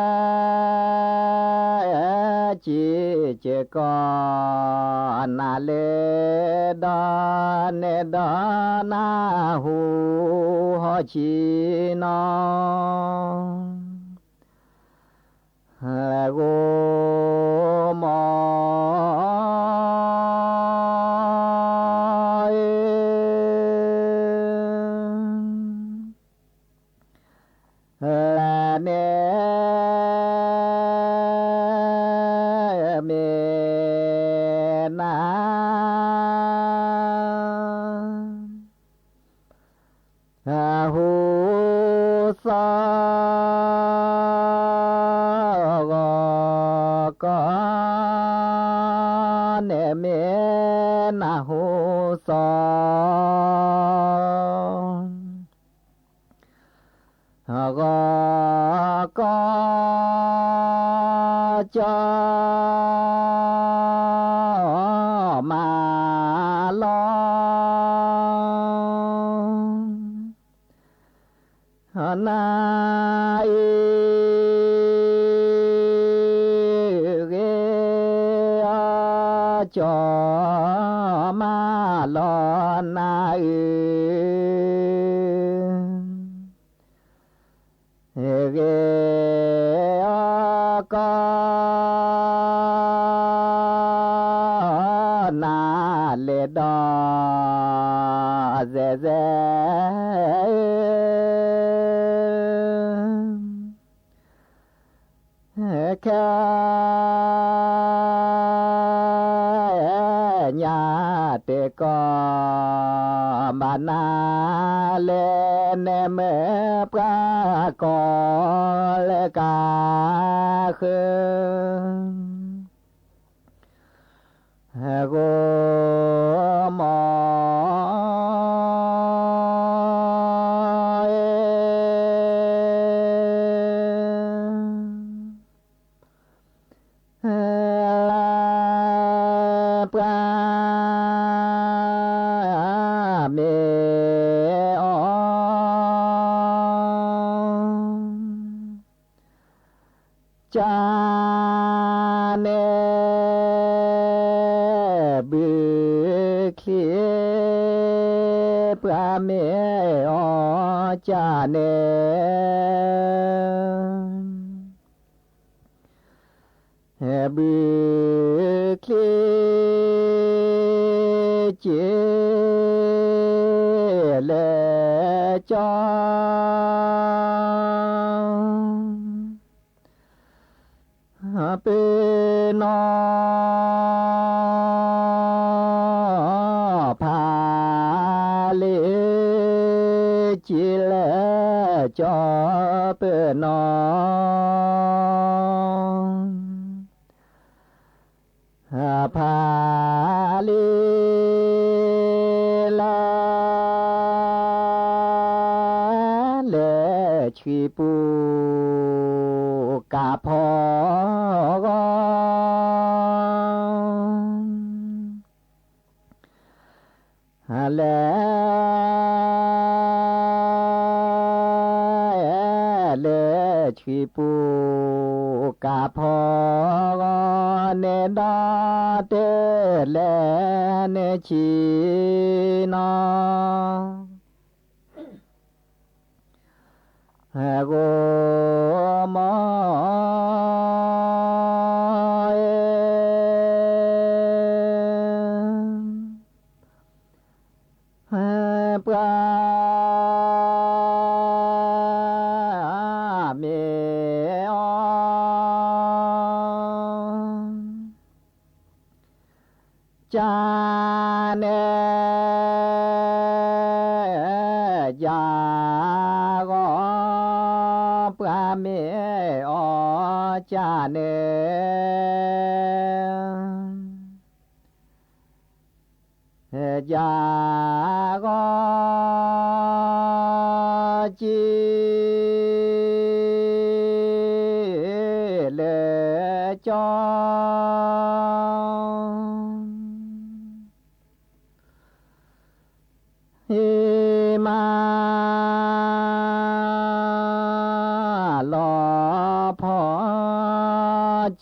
ကၠီ ကၠီကီ နၤလၢဒီး န့ၣ်ဒီးနၢ်ဟူဟီၣ်ဆံနီၤ ဂီၤမီ လၢန့ၣ် မ့ၢ်နၤ ဟူစီၤ ဂီၤကီ န့ၣ်မ့ၢ်နၤဟူစီၤ ဂီၤကီ ကၠီ မၤလီၤ နၤအံၤ ဂ့ၤအီၤ ကၠီ မၤလီၤနၤအံၤ ဂ့ၤအီၤကီ နၤလဲၤဒီး စဲးစဲး ခဲ ညါတကီ ဘၣ်နၤလဲၤ နဲမ့ၢ်ပှၤကီၢ်လၢကါဃၢၤ ဂိမီ ပှၤမ့ၢ်အီၣ် ကၢ်န့ၣ် ဘုချံ ပှၤမ့ၢ်အီၣ်ကၢ်န့ၣ် ဘုချံ က့ၤ လဲၤကၠီ ပုၢ်နီၢ် ဖးလံ က့ၤ လဲၤကၠီ ပုၢ်နီၢ် ဖးလံ လဲၤ လဲၤဆှံပူၤ ကးဖီဂီၢ် လဲၤ လဲၤဆှံပူၤ ကးဖီဂီၢ်န့ၣ်ဒီး တလဲၤန့ၣ်ဆံနီၤ ဂိမီ ပှၤ မ့ၢ်အီၣ် ကၢ်န့ၣ် ယၤဂီၢ် ပှၤမ့ၢ်အီၣ်ကၢ်န့ၣ် ယၤဂီၢ် က့ၤ လဲၤကၠီ အ့မါ လီၤဖီ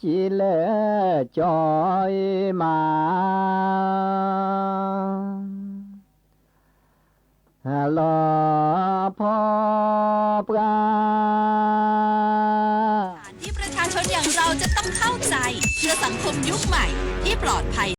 က့ၤ လဲၤကၠီ အ့မါ လီၤဖီ ပှၤ ที่ประชาชนอย่างเราจะต้องเข้าใจเพื่อสังคมยุคใหม่ที่ปลอดภัย